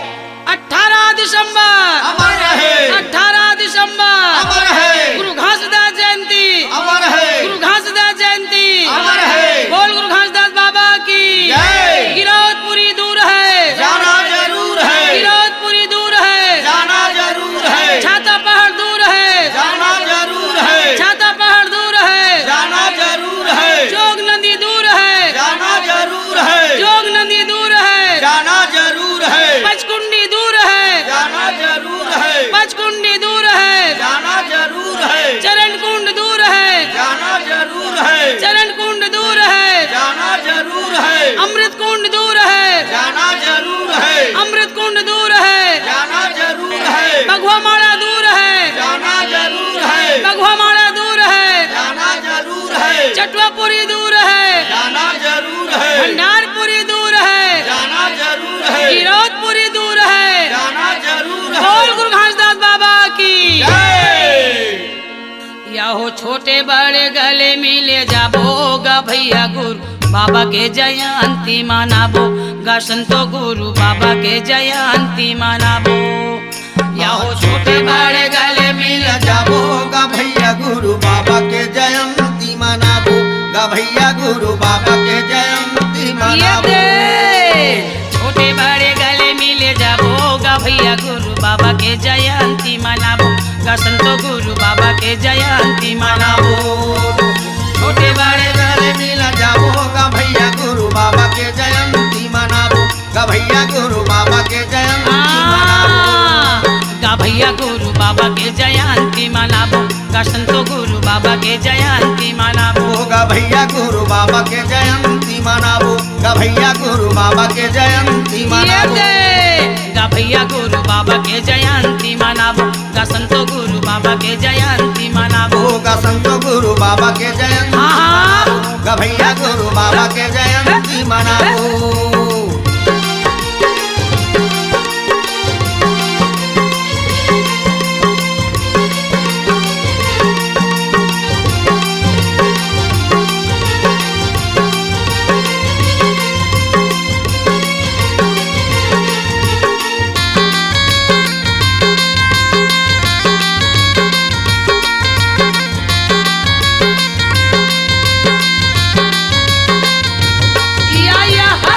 अठारह दिसंबर अमर रहे। अठारह दिसंबर अमर है। गुरु घासीदास जयंती अमर है। गुरु घासीदास जयंती अमर है। बोल गुरु घासीदास बाबा की जय। गिरौदपुरी दूर है। जाना जरूर है। गिरौदपुरी दूर है। जाना जरूर है। छाता पहाड़ दूर है। जाना जरूर है। छाता पहाड़ दूर है। जाना जरूर है। जोग नदी दूर है। जाना जरूर है। जोग नदी दूर है। जाना जरूर है। पचकुंडी दूर है। जाना जरूर है। पचकुंडी दूर है। जाना जरूर है। चरण कुंड दूर है। जाना जरूर है। चरण कुंड दूर है। जाना जरूर है। अमृत कुंड दूर है। जाना जरूर है। अमृत कुंड दूर है, जाना जरूर है। बघवा माड़ा दूर है, जाना जरूर है। बघवा माड़ा दूर है, जाना जरूर है। चटुआपुरी दूर है, जाना जरूर है। भंडारपुरी दूर है, जाना जरूर है। गिरौदपुरी दूर है, जाना जरूर है। बोल गुरु घासदास बाबा की जय। या हो छोटे बड़े गले मिले जाबो गा भैया, गुरु बाबा के जयंती मनाबो गा संतो, गुरु बाबा के जयंती मनाबो। या हो छोटे बड़े गले मिल जाबो गा भैया, गुरु बाबा के जयंती मनाबो गा भैया, गुरु बाबा के जयंती ये मनाबो। दे। छोटे बड़े गले मिले जाबो गा भैया, गुरु बाबा के जयंती मनाबो गा संतो, गुरु बाबा के जयंती मनाबो। छोटे बड़े गले मिल जाबो गा भैया, गुरु बाबा के जयंती मनाबो गा भैया, गुरु बाबा के जयंती मनाबो। हाँ, गा भैया, गुरु बाबा के जयंती मनाबो गा संतो, गुरु बाबा के जयंती मनाबो। गा भैया, गुरु बाबा के जयंती मनाबो गा भैया, गुरु बाबा के जयंती ये मनाबो। दे। गा भैया, गुरु बाबा के जयंती मनाबो गा संतो, गुरु बाबा के जयंती मनाबो। गा संतो, गुरु बाबा के जयंती हाँ, हाँ। मनाबो गा भैया, गुरु बाबा के जयंती मनाबो। या, या, हा।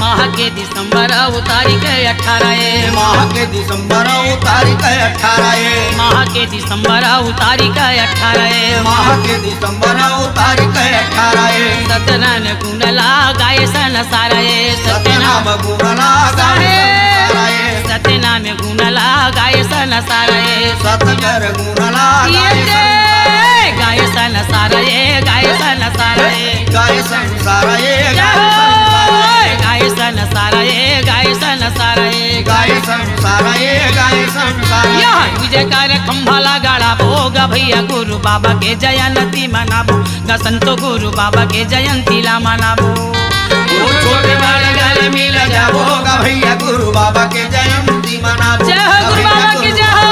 माह के दिसंबर अउ तारीख अठारह ए। माह के दिसंबर अउ तारीख अठारह ए। माह के दिसंबर अउ तारीख अठारह ए। माह के दिसंबर अउ तारीख अठारह ए। सतनाम गुण ला गाए संसार ए। सतनाम गुण ला गाए संसार ए। सतनाम गुण ला गाए संसार ए। सतकर गुण ला ये गाए दे। संसार ए। गाए संसार ए, गाए संसार ए। गाए संसार ए, जय गाए हो। संसार ए। गाए संसार ए, गाए संसार ए। गाए संसार ए, गाए संसार ए। यह विजय कर खंभा ला गाड़ाबो गा भैया, गुरु बाबा के जयंती मनाबो गा संतो, गुरु बाबा के जयंती ला मनाबो। ओ छोटे बड़े गले मिल जाबो गा भैया, गुरु बाबा के जयंती मनाबो। जय हो गुरु बाबा की जय हो।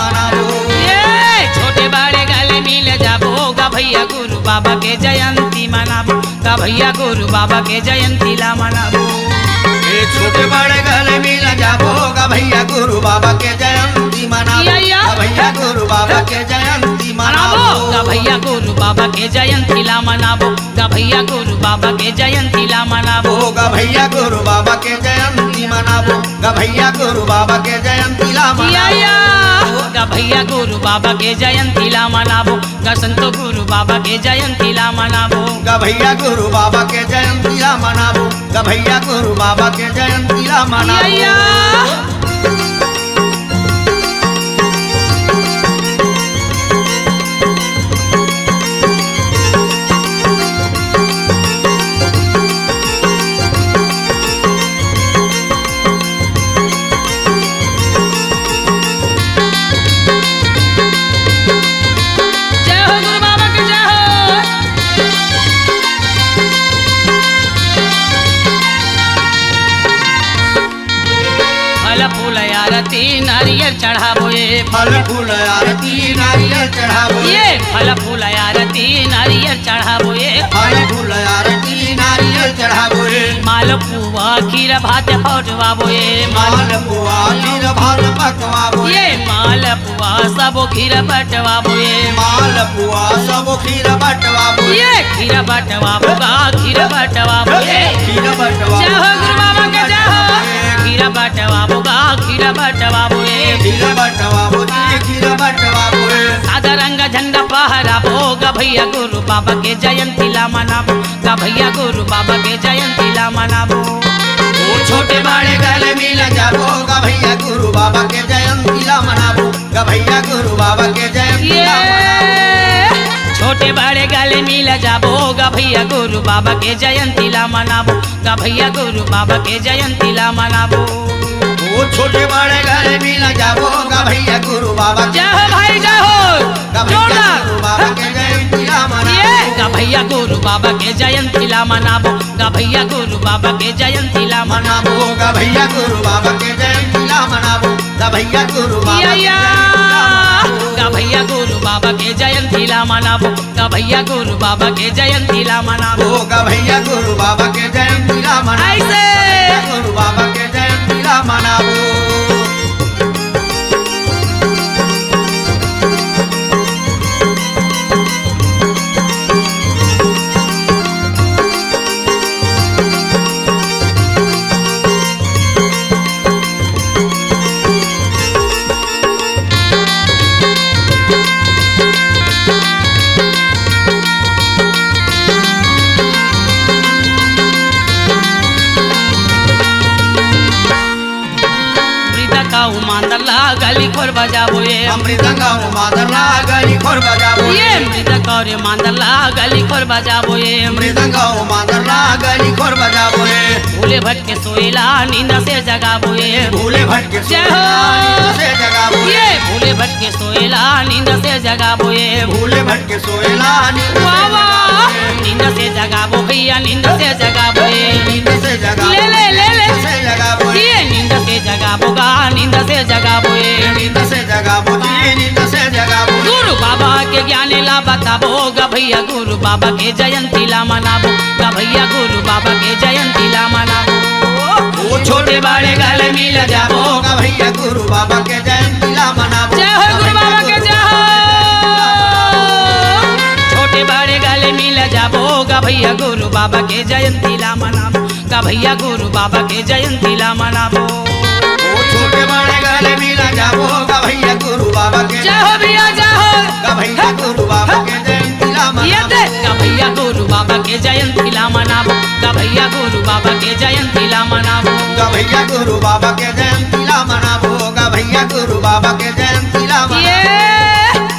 मनाबो। ये छोटे बड़े गले मिल जाबो गा भैया, गुरु बाबा के जयंती मनाबो गा भैया, गुरु बाबा के जयंती ला मनाबो। ए छोटे बड़े गले मिल जाबो गा भैया, गुरु बाबा के जयंती मनाबो। या, या। गा भैया, गुरु बाबा के जयंती मनाबो। मनाबो। गा भैया, गुरु बाबा के जयंती ला मनाबो। गा भैया, गुरु बाबा के जयंती ला मनाबो। गा भैया, गुरु बाबा के जयंती मनाबो। गा भैया, गुरु बाबा के जयंती ला या, मनाबो। या। गा भैया, गुरु बाबा के जयंती ला मनाबो। गा संतो, गुरु बाबा के जयंती ला मनाबो। गा भैया, गुरु बाबा के जयंती ला मनाबो। गा भैया, गुरु बाबा के जयंती ला मनाबो। या, या। जय हो गुरु बाबा की जय हो। फल फूल आरती नारियल चढ़ाबो ए। फल फूल आरती नारियल चढ़ाबो ए। ये फल फूल आरती नारियल चढ़ाबो ए। फल फूल आरती नारियल चढ़ाबो ए। मालपुआ खीर भात पटवाबो ए। मालपुआ खीर भात पटवाबो ए। ये मालपुआ सबो खीर बटवाबो ए। मालपुआ सबो खीर बटवाबो ए। ये खीर बटवाबो गा, खीर बटवाबो ए। खीर बटवाबो। जय हो गुरु बाबा के जय हो। खीर बटवाबो गा, खीर बटवाबो ए। खीर बटवाबो जी, खीर बटवाबो ए। सादा रंग झंडा फहराबो गा भैया, गुरु बाबा के जयंती ला मनाबो गा भैया, गुरु बाबा के जयंती ला मनाबो। ओ छोटे बड़े गले मिल जाबो गा भैया, गुरु बाबा के जयंती ला मनाबो गा भैया, गुरु बाबा के जयंती ला मनाबो। ये छोटे बड़े गले मिल जाबो गा भैया गुरु बाबा के जयंती ला मनाबो, गा भैया गुरु बाबा के जयंती ला मनाबो। ओ छोटे बड़े घर मिल जाबो गा भैया गुरु बाबा के जय हो भाई, जय हो। गा भैया जोरदार। गुरु बाबा के जयंती ला मनाबो। ये गा भैया गुरु बाबा के जयंती ला मनाबो, गा भैया गुरु बाबा के जयंती ला मनाबो। मनाबो गा भैया गुरु बाबा के जयंती ला मनाबो, गा भैया गुरु बाबा या, के या। जयंती ला मनाबो। गा भैया गुरु बाबा के जयंती ला मनाबो, गा भैया गुरु बाबा के जयंती ला मनाबो। ओ गा भैया गुरु बाबा के जयंती ला मनाबो। ऐसे। गा भैया गुरु बाबा के जयंती ला मनाबो। मृदंग अउ मांदर ला गली खोर बजाबो ए। मृदंग अउ मांदर ला गली खोर बजाबो ए। ये मृदंग अउ मांदर ला गली खोर बजाबो ए। मृदंग अउ मांदर ला गली खोर बजाबो ए। भूले भटके सोएला नींद से जगाबो ए। भूले भटके जय हो। सोएला नींद से जगाबो ए। ये भूले भटके सोएला नींद से जगाबो ए। भूले भटके सोएला नींद से वाह, वाह। जगाबो ए। नींद से जगाबो भैया, नींद से जगाबो ए। नींद से जगाबो। ले, ले, ले, ले। नींद से जगाबो ए। ये नींद से जगाबो गा, नींद से जगाबो ए। नींद से जगाबो जी, नींद से जगाबो। गुरु बाबा के ज्ञान ला बताबो गा भैया, गुरु बाबा के जयंती ला मनाबो, गा भैया गुरु बाबा के जयंती ला मनाबो। ओ छोटे बड़े गले मिल जाबो, गा भैया गुरु बाबा के जयंती ला मनाबो। जय हो गुरु बाबा के, जय हो। छोटे बड़े गले मिल जाबो, गा भैया गुरु बाबा के जयंती ला मनाबो, गा भैया गुरु बाबा के जयंती ला मनाबो। ओ छोटे बड़े गले मिल जाबो, गा भैया गुरु बाबा के जय हो भैया, जय हो। गा भैया गुरु बाबा के जयंती ला ये मनाबो। दे। गा भैया गुरु बाबा के जयंती ला मनाबो, गा भैया गुरु बाबा के जयंती ला मनाबो। गा भैया गुरु बाबा के जयंती ला मनाबो, गा भैया गुरु बाबा के जयंती ला मनाबो। ये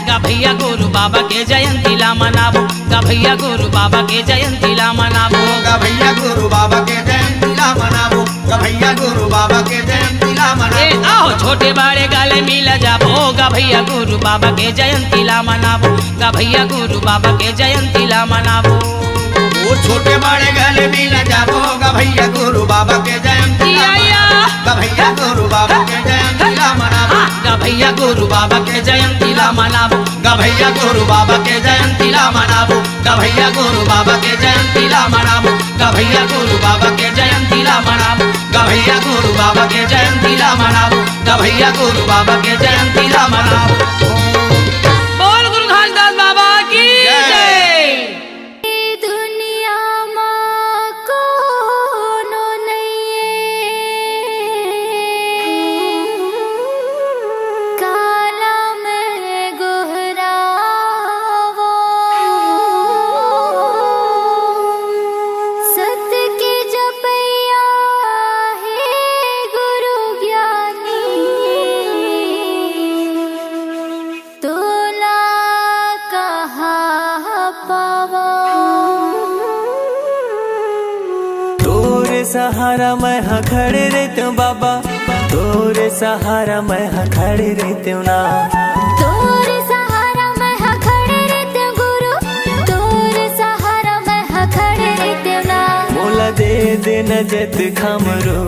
गा भैया गुरु बाबा के जयंती ला मनाबो, गा भैया गुरु बाबा के जयंती ला मनाबो। गा भैया गुरु बाबा के जयंती ला मनाबो, गा भैया गुरु बाबा के जयंती ला ए मनाबो। आओ छोटे बड़े गले मिल जाबो, गा भैया गुरु बाबा के जयंती ला मनाबो, गा भैया गुरु बाबा के जयंती ला मनाबो। ओ छोटे बड़े गले मिल जाबो, गा भैया गुरु बाबा के जयंती ला या, या। मनाबो। गा भैया गुरु बाबा के जयंती ला मनाबो। हाँ, गा भैया गुरु बाबा के जयंती ला मनाबो, गा भैया गुरु बाबा के जयंती ला मनाबो, गा भैया गुरु बाबा के जयंती ला मनाबो, गा भैया गुरु बाबा के जयंती ला मनाबो, गा भैया गुरु बाबा के जयंती ला मनाबो, गा भैया गुरु बाबा के जयंती ला मनाबो। बोल गुरु घासीदास बाबा की जय। जय। दुनिया मा कोनो नइये, काला मैं गोहरावो। सत के जपइया हे गुरु ज्ञानी, तोला कहाँ पावो। तोर सहारा मैं हा खड़े रहितेंव बाबा, तोर सहारा मैं हा खड़े रहितेंव ना। तोर सहारा मैं हा खड़े रहितेंव गुरु, तोर सहारा मैं हा खड़े रहितेंव ना। मोला दे दे न जतका हमरो,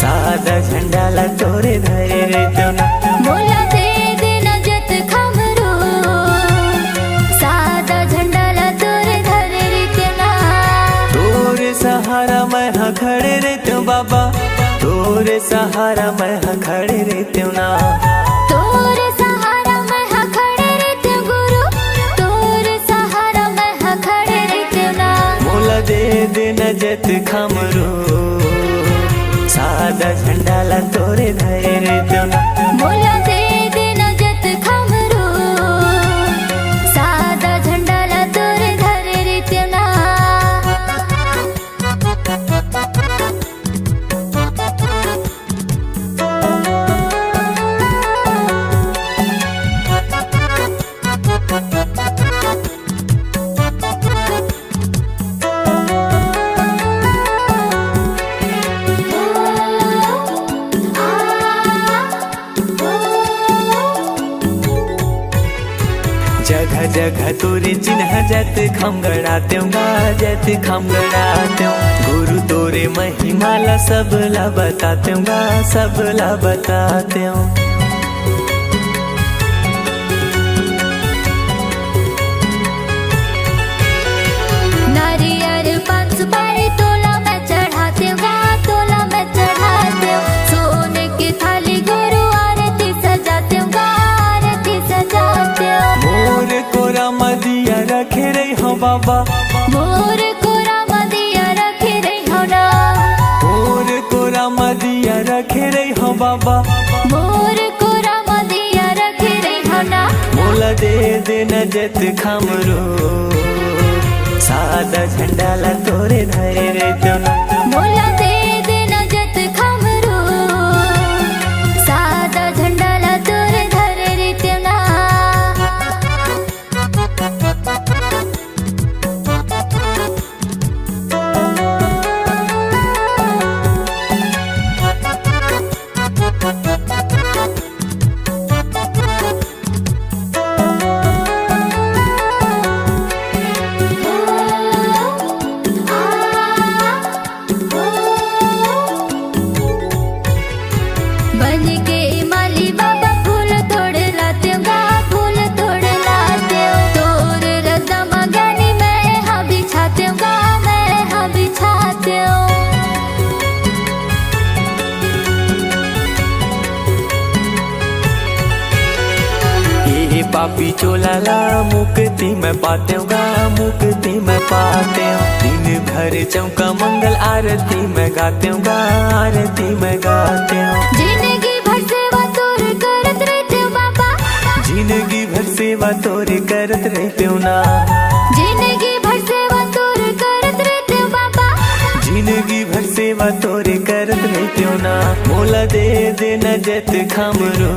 सादा झंडा ला तोरे धरे रहितेंव ना। मोला दे दे न जतका हमरो, सादा झंडा ला तोरे धरे रहितेंव ना। तोर सहारा मैं हा खड़े रहितेंव बाबा, तोर सहारा मैं हा खड़े रहितेंव ना। तोर सहारा मैं हा खड़े रहितेंव गुरु, तोर सहारा मैं हा खड़े रहितेंव ना। मोला दे दे न जतका हमरो, सादा झंडा ला तोरे धरे रहितेंव ना। मोला दे दे न जतका हमरो, सादा झंडा ला तोरे धरे रहितेंव ना। जगह तोरे चिन्ह जैत खाम गड़ातेंव गा, जैत खाम गड़ातेंव। गुरु तोरे महिमा ला सब ला बतातेंव गा, सब ला बतातेंव। नारियर पान सुपारी तोला मैं चढ़ातेंव गा, तोला मैं चढ़ातेंव। सोने के थाली गुरु आरती सजातेंव गा, आरती सजातेंव। मोर कोरा म दिया रखे रहिहव बाबा। मोर कोरा म दिया रखे रहिहव ना। मोर कोरा म दिया रखे रहिहव बाबा। मोर कोरा म दिया रखे रहिहव ना। मोला दे देना जैत खाम रो, सादा झंडा ला तोरे धरे रहितेंव ना। मोला दे देना जैत खाम रो, सादा झंडा ला तोरे धरे रहितेंव ना। बन के माली बाबा फूल तोड़ लातेंव गा, फूल तोड़ लातेंव। तोर रजा म ज्ञानी मैं हा बिछातेंव गा, मैं हा बिछातेंव। ए पापी चोला ला मुक्ति मैं पातेंव गा, मुक्ति मैं पातेंव। दिन भर चौका मंगल आरती मैं गातेंव गा, आरती मैं गातेंव। जिंदगी भर सेवा तोर करत रहितेंव बाबा। जिंदगी भर सेवा तोर करत रहितेंव ना। जिंदगी भर सेवा तोर करत रहितेंव बाबा। जिंदगी भर सेवा तोर करत रहितेंव ना। मोला दे देना जैत खाम रो,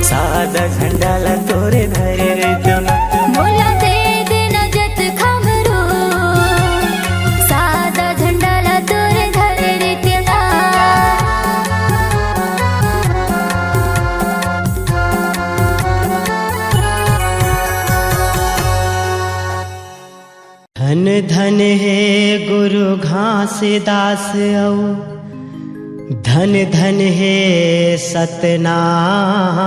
सादा झंडा ला तोरे धरे रहितेंव ना। मोला दे देना जैत खाम रो, सादा झंडा ला तोरे धरे रहितेंव ना। धन धन हे गुरु घासीदास अउ धन धन हे सतनाम।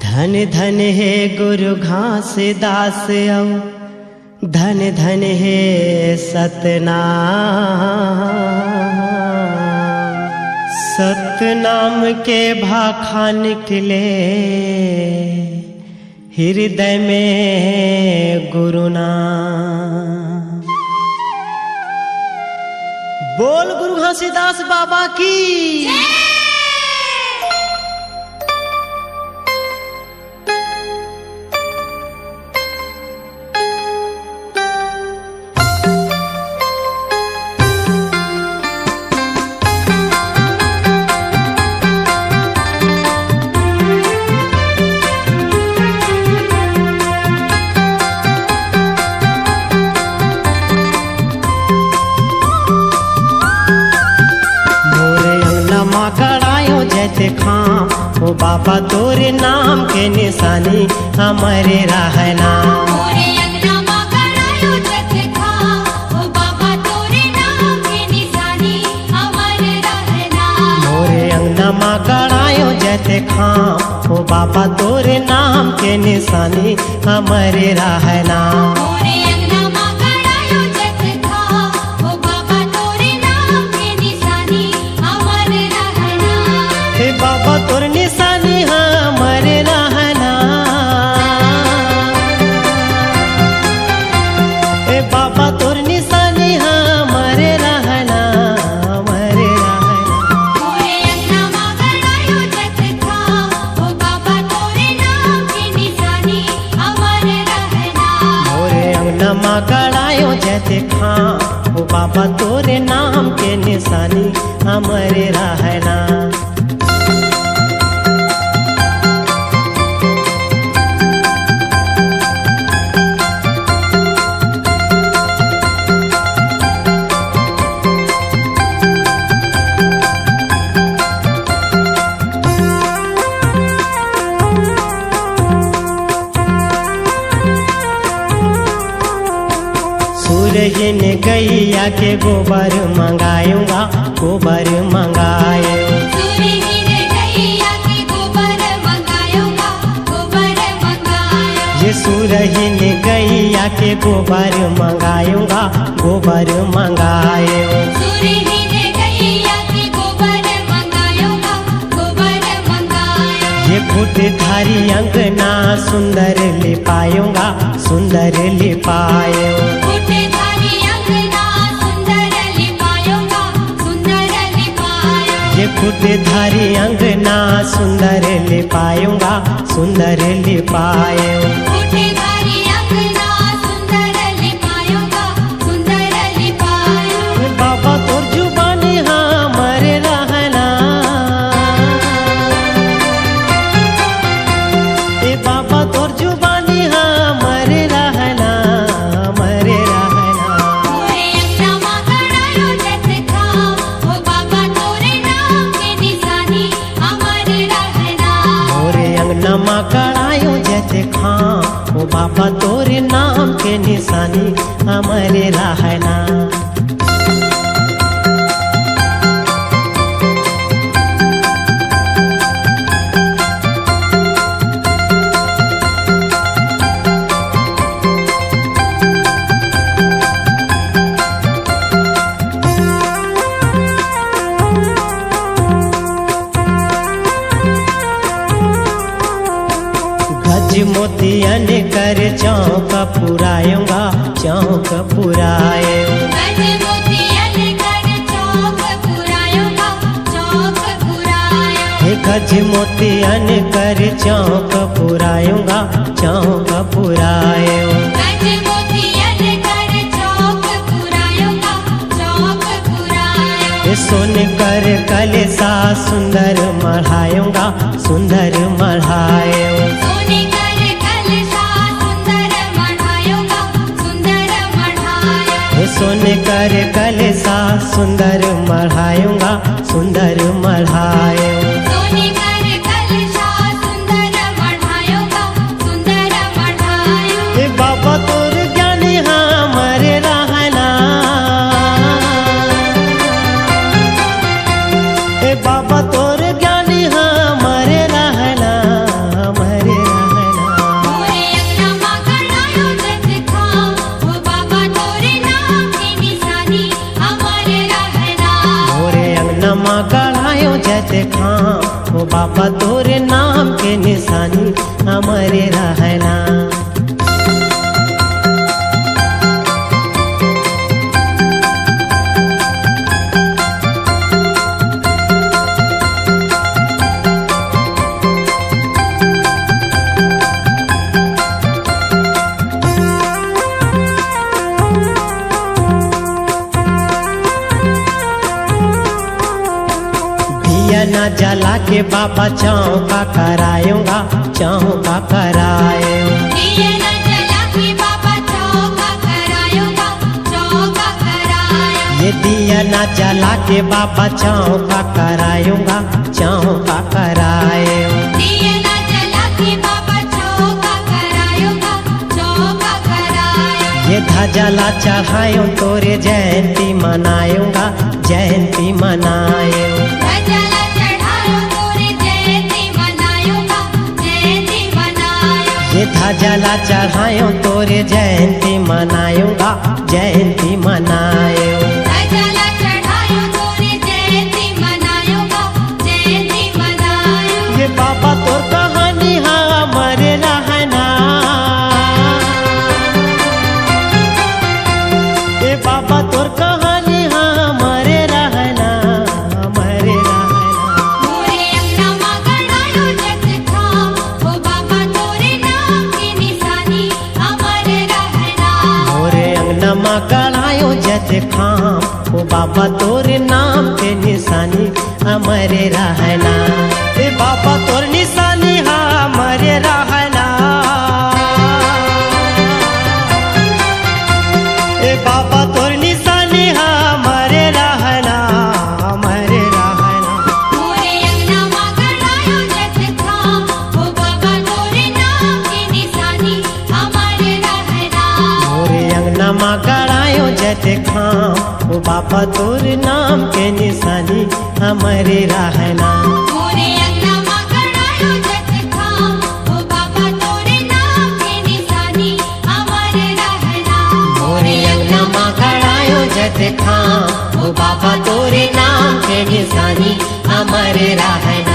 धन धन हे गुरु घासीदास अउ धन धन हे सतनाम। सतनाम के भाखा निकले हृदय में गुरु नाम। बोल गुरु घासीदास बाबा की। मोरे अंगना मा गड़ायो जैत खाम, ओ बाबा तोरे नाम के निशानी हमरे रहना। मोरे अंगना मा गड़ायो जैत खाम, ओ बाबा तोरे नाम के निशानी हमरे रहना। मोरे अंगना मा गड़ायो जैत खाम, ओ बाबा तोरे नाम के निशानी हमरे रहना। मोरे अंगना मा गड़ायो जैत खाम, ओ बाबा तोरे नाम के निशानी हमर रहना। हे बाबा तोर निशानी हमर रहना। हे बाबा तोर निशानी हमर रहना, हमर रहना। मोरे अंगना मा गड़ायो जैत खाम, ओ बाबा तोरे नाम के निशानी हमर रहना। मोरे अंगना मा गड़ायो जैत खाम, ओ बाबा तोरे नाम के निशानी हमरे रहना। के गोबर मंगायूंगा, गोबर मंगायो। सुरहीन गैया के गोबर मंगायूंगा, गोबर मंगायो। ये सुरहीन गैया के गोबर मंगायूंगा, गोबर मंगायो। सुरहीन गैया के गोबर मंगायूंगा, गोबर मंगायो। ये खूंटधारी अंगना सुंदर लिपायूंगा, सुंदर लिपायो। खूंटधारी अंगना सुंदर लिपायूंगा, सुंदर लिपायो। ये खूंटधारी अंगना सुंदर लिपायूंगा, सुंदर लिपायो। खूंटधारी अंगना सुंदर लिपायूंगा, सुंदर लिपायो। बाबा तोर जुबानी हमर रहना। ए बाबा तोर जुबानी हमर रहना, हमर रहना। मोरे अंगना मा गड़ायो जतखा, ओ बाबा तोरे नाम के निशानी हमर रहना। मोरे अंगना मा गड़ायो जतखा, ओ बाबा तोरे नाम के निशानी हमर रहना। गज मोतियन कर चौक पुरायूंगा, चौक पुरायो। गज मोतियन कर चौक पुरायूंगा, चौक पुरायो। हे गज मोतियन कर चौक पुरायूंगा, चौक पुरायो। गज मोतियन कर चौक पुरायूंगा, चौक पुरायो। हे सोन कर कलसा सुंदर मढ़ायूंगा, सुंदर मढ़ायो। सोन कर कलसा सुंदर मढ़ायूंगा, सुंदर मढ़ायो। हे सोन कर कलसा सुंदर मढ़ायूंगा, सुंदर मढ़ायो। सोन कर कलसा सुंदर मढ़ायूंगा, सुंदर मढ़ायो। हे बाबा तोर ज्ञानी हमर रहना। हे बाबा तोर ज्ञानी हमर रहना, हमर रहना। मोरे अंगना मा गड़ायो जतखा, ओ बाबा तोरे नाम के निशानी हमर रहना। मोरे अंगना मा गड़ायो जतखा, ओ बाबा तोरे नाम के निशानी हमर रहना। दिया ना जला के बाबा चौका करायूंगा, चौका करायो। दिया ना जला के बाबा चौका करायूंगा, चौका करायो। ये दिया ना जला के बाबा चौका करायूंगा, चौका करायो। दिया ना जला के बाबा चौका करायूंगा, चौका करायो। ये ध्वजा ला चढ़ायो तोरे जयंती मनायूंगा, जयंती मनायो। ध्वजा ला चढ़ायो तोरे जयंती मनायूंगा, जयंती मनायो। ये ध्वजा ला चढ़ायो तोरे जयंती मनायूंगा, जयंती मनायो। ध्वजा ला चढ़ायो तोरे जयंती मनायूंगा, जयंती मनायो। ये बाबा तोर कहानी हमर रहना। ए बाबा तोर कहानी हमर रहना, हमर रहना। मोरे अंगना मा गड़ायो जतखा, ओ बाबा तोरे नाम के निशानी हमर रहना। मोरे अंगना मा गड़ायो जतखा, ओ बाबा तोरे नाम के निशानी हमर रहना। ए बाबा तोर निशानी हमर रहना। ए बाबा तोर निशानी हमर रहना, हमर रहना। मोरे अंगना मा गड़ायो जतखा, ओ बाबा तोरे नाम के निशानी हमर रहना। मोरे अंगना मा गड़ायो जतखा, अमर रहना। मोरे अंगना मा गड़ायो जतखा, ओ बाबा तोरे नाम के निशानी अमर रहना। मोरे अंगना मा गड़ायो जतखा, ओ बाबा तोरे नाम के निशानी अमर रहना।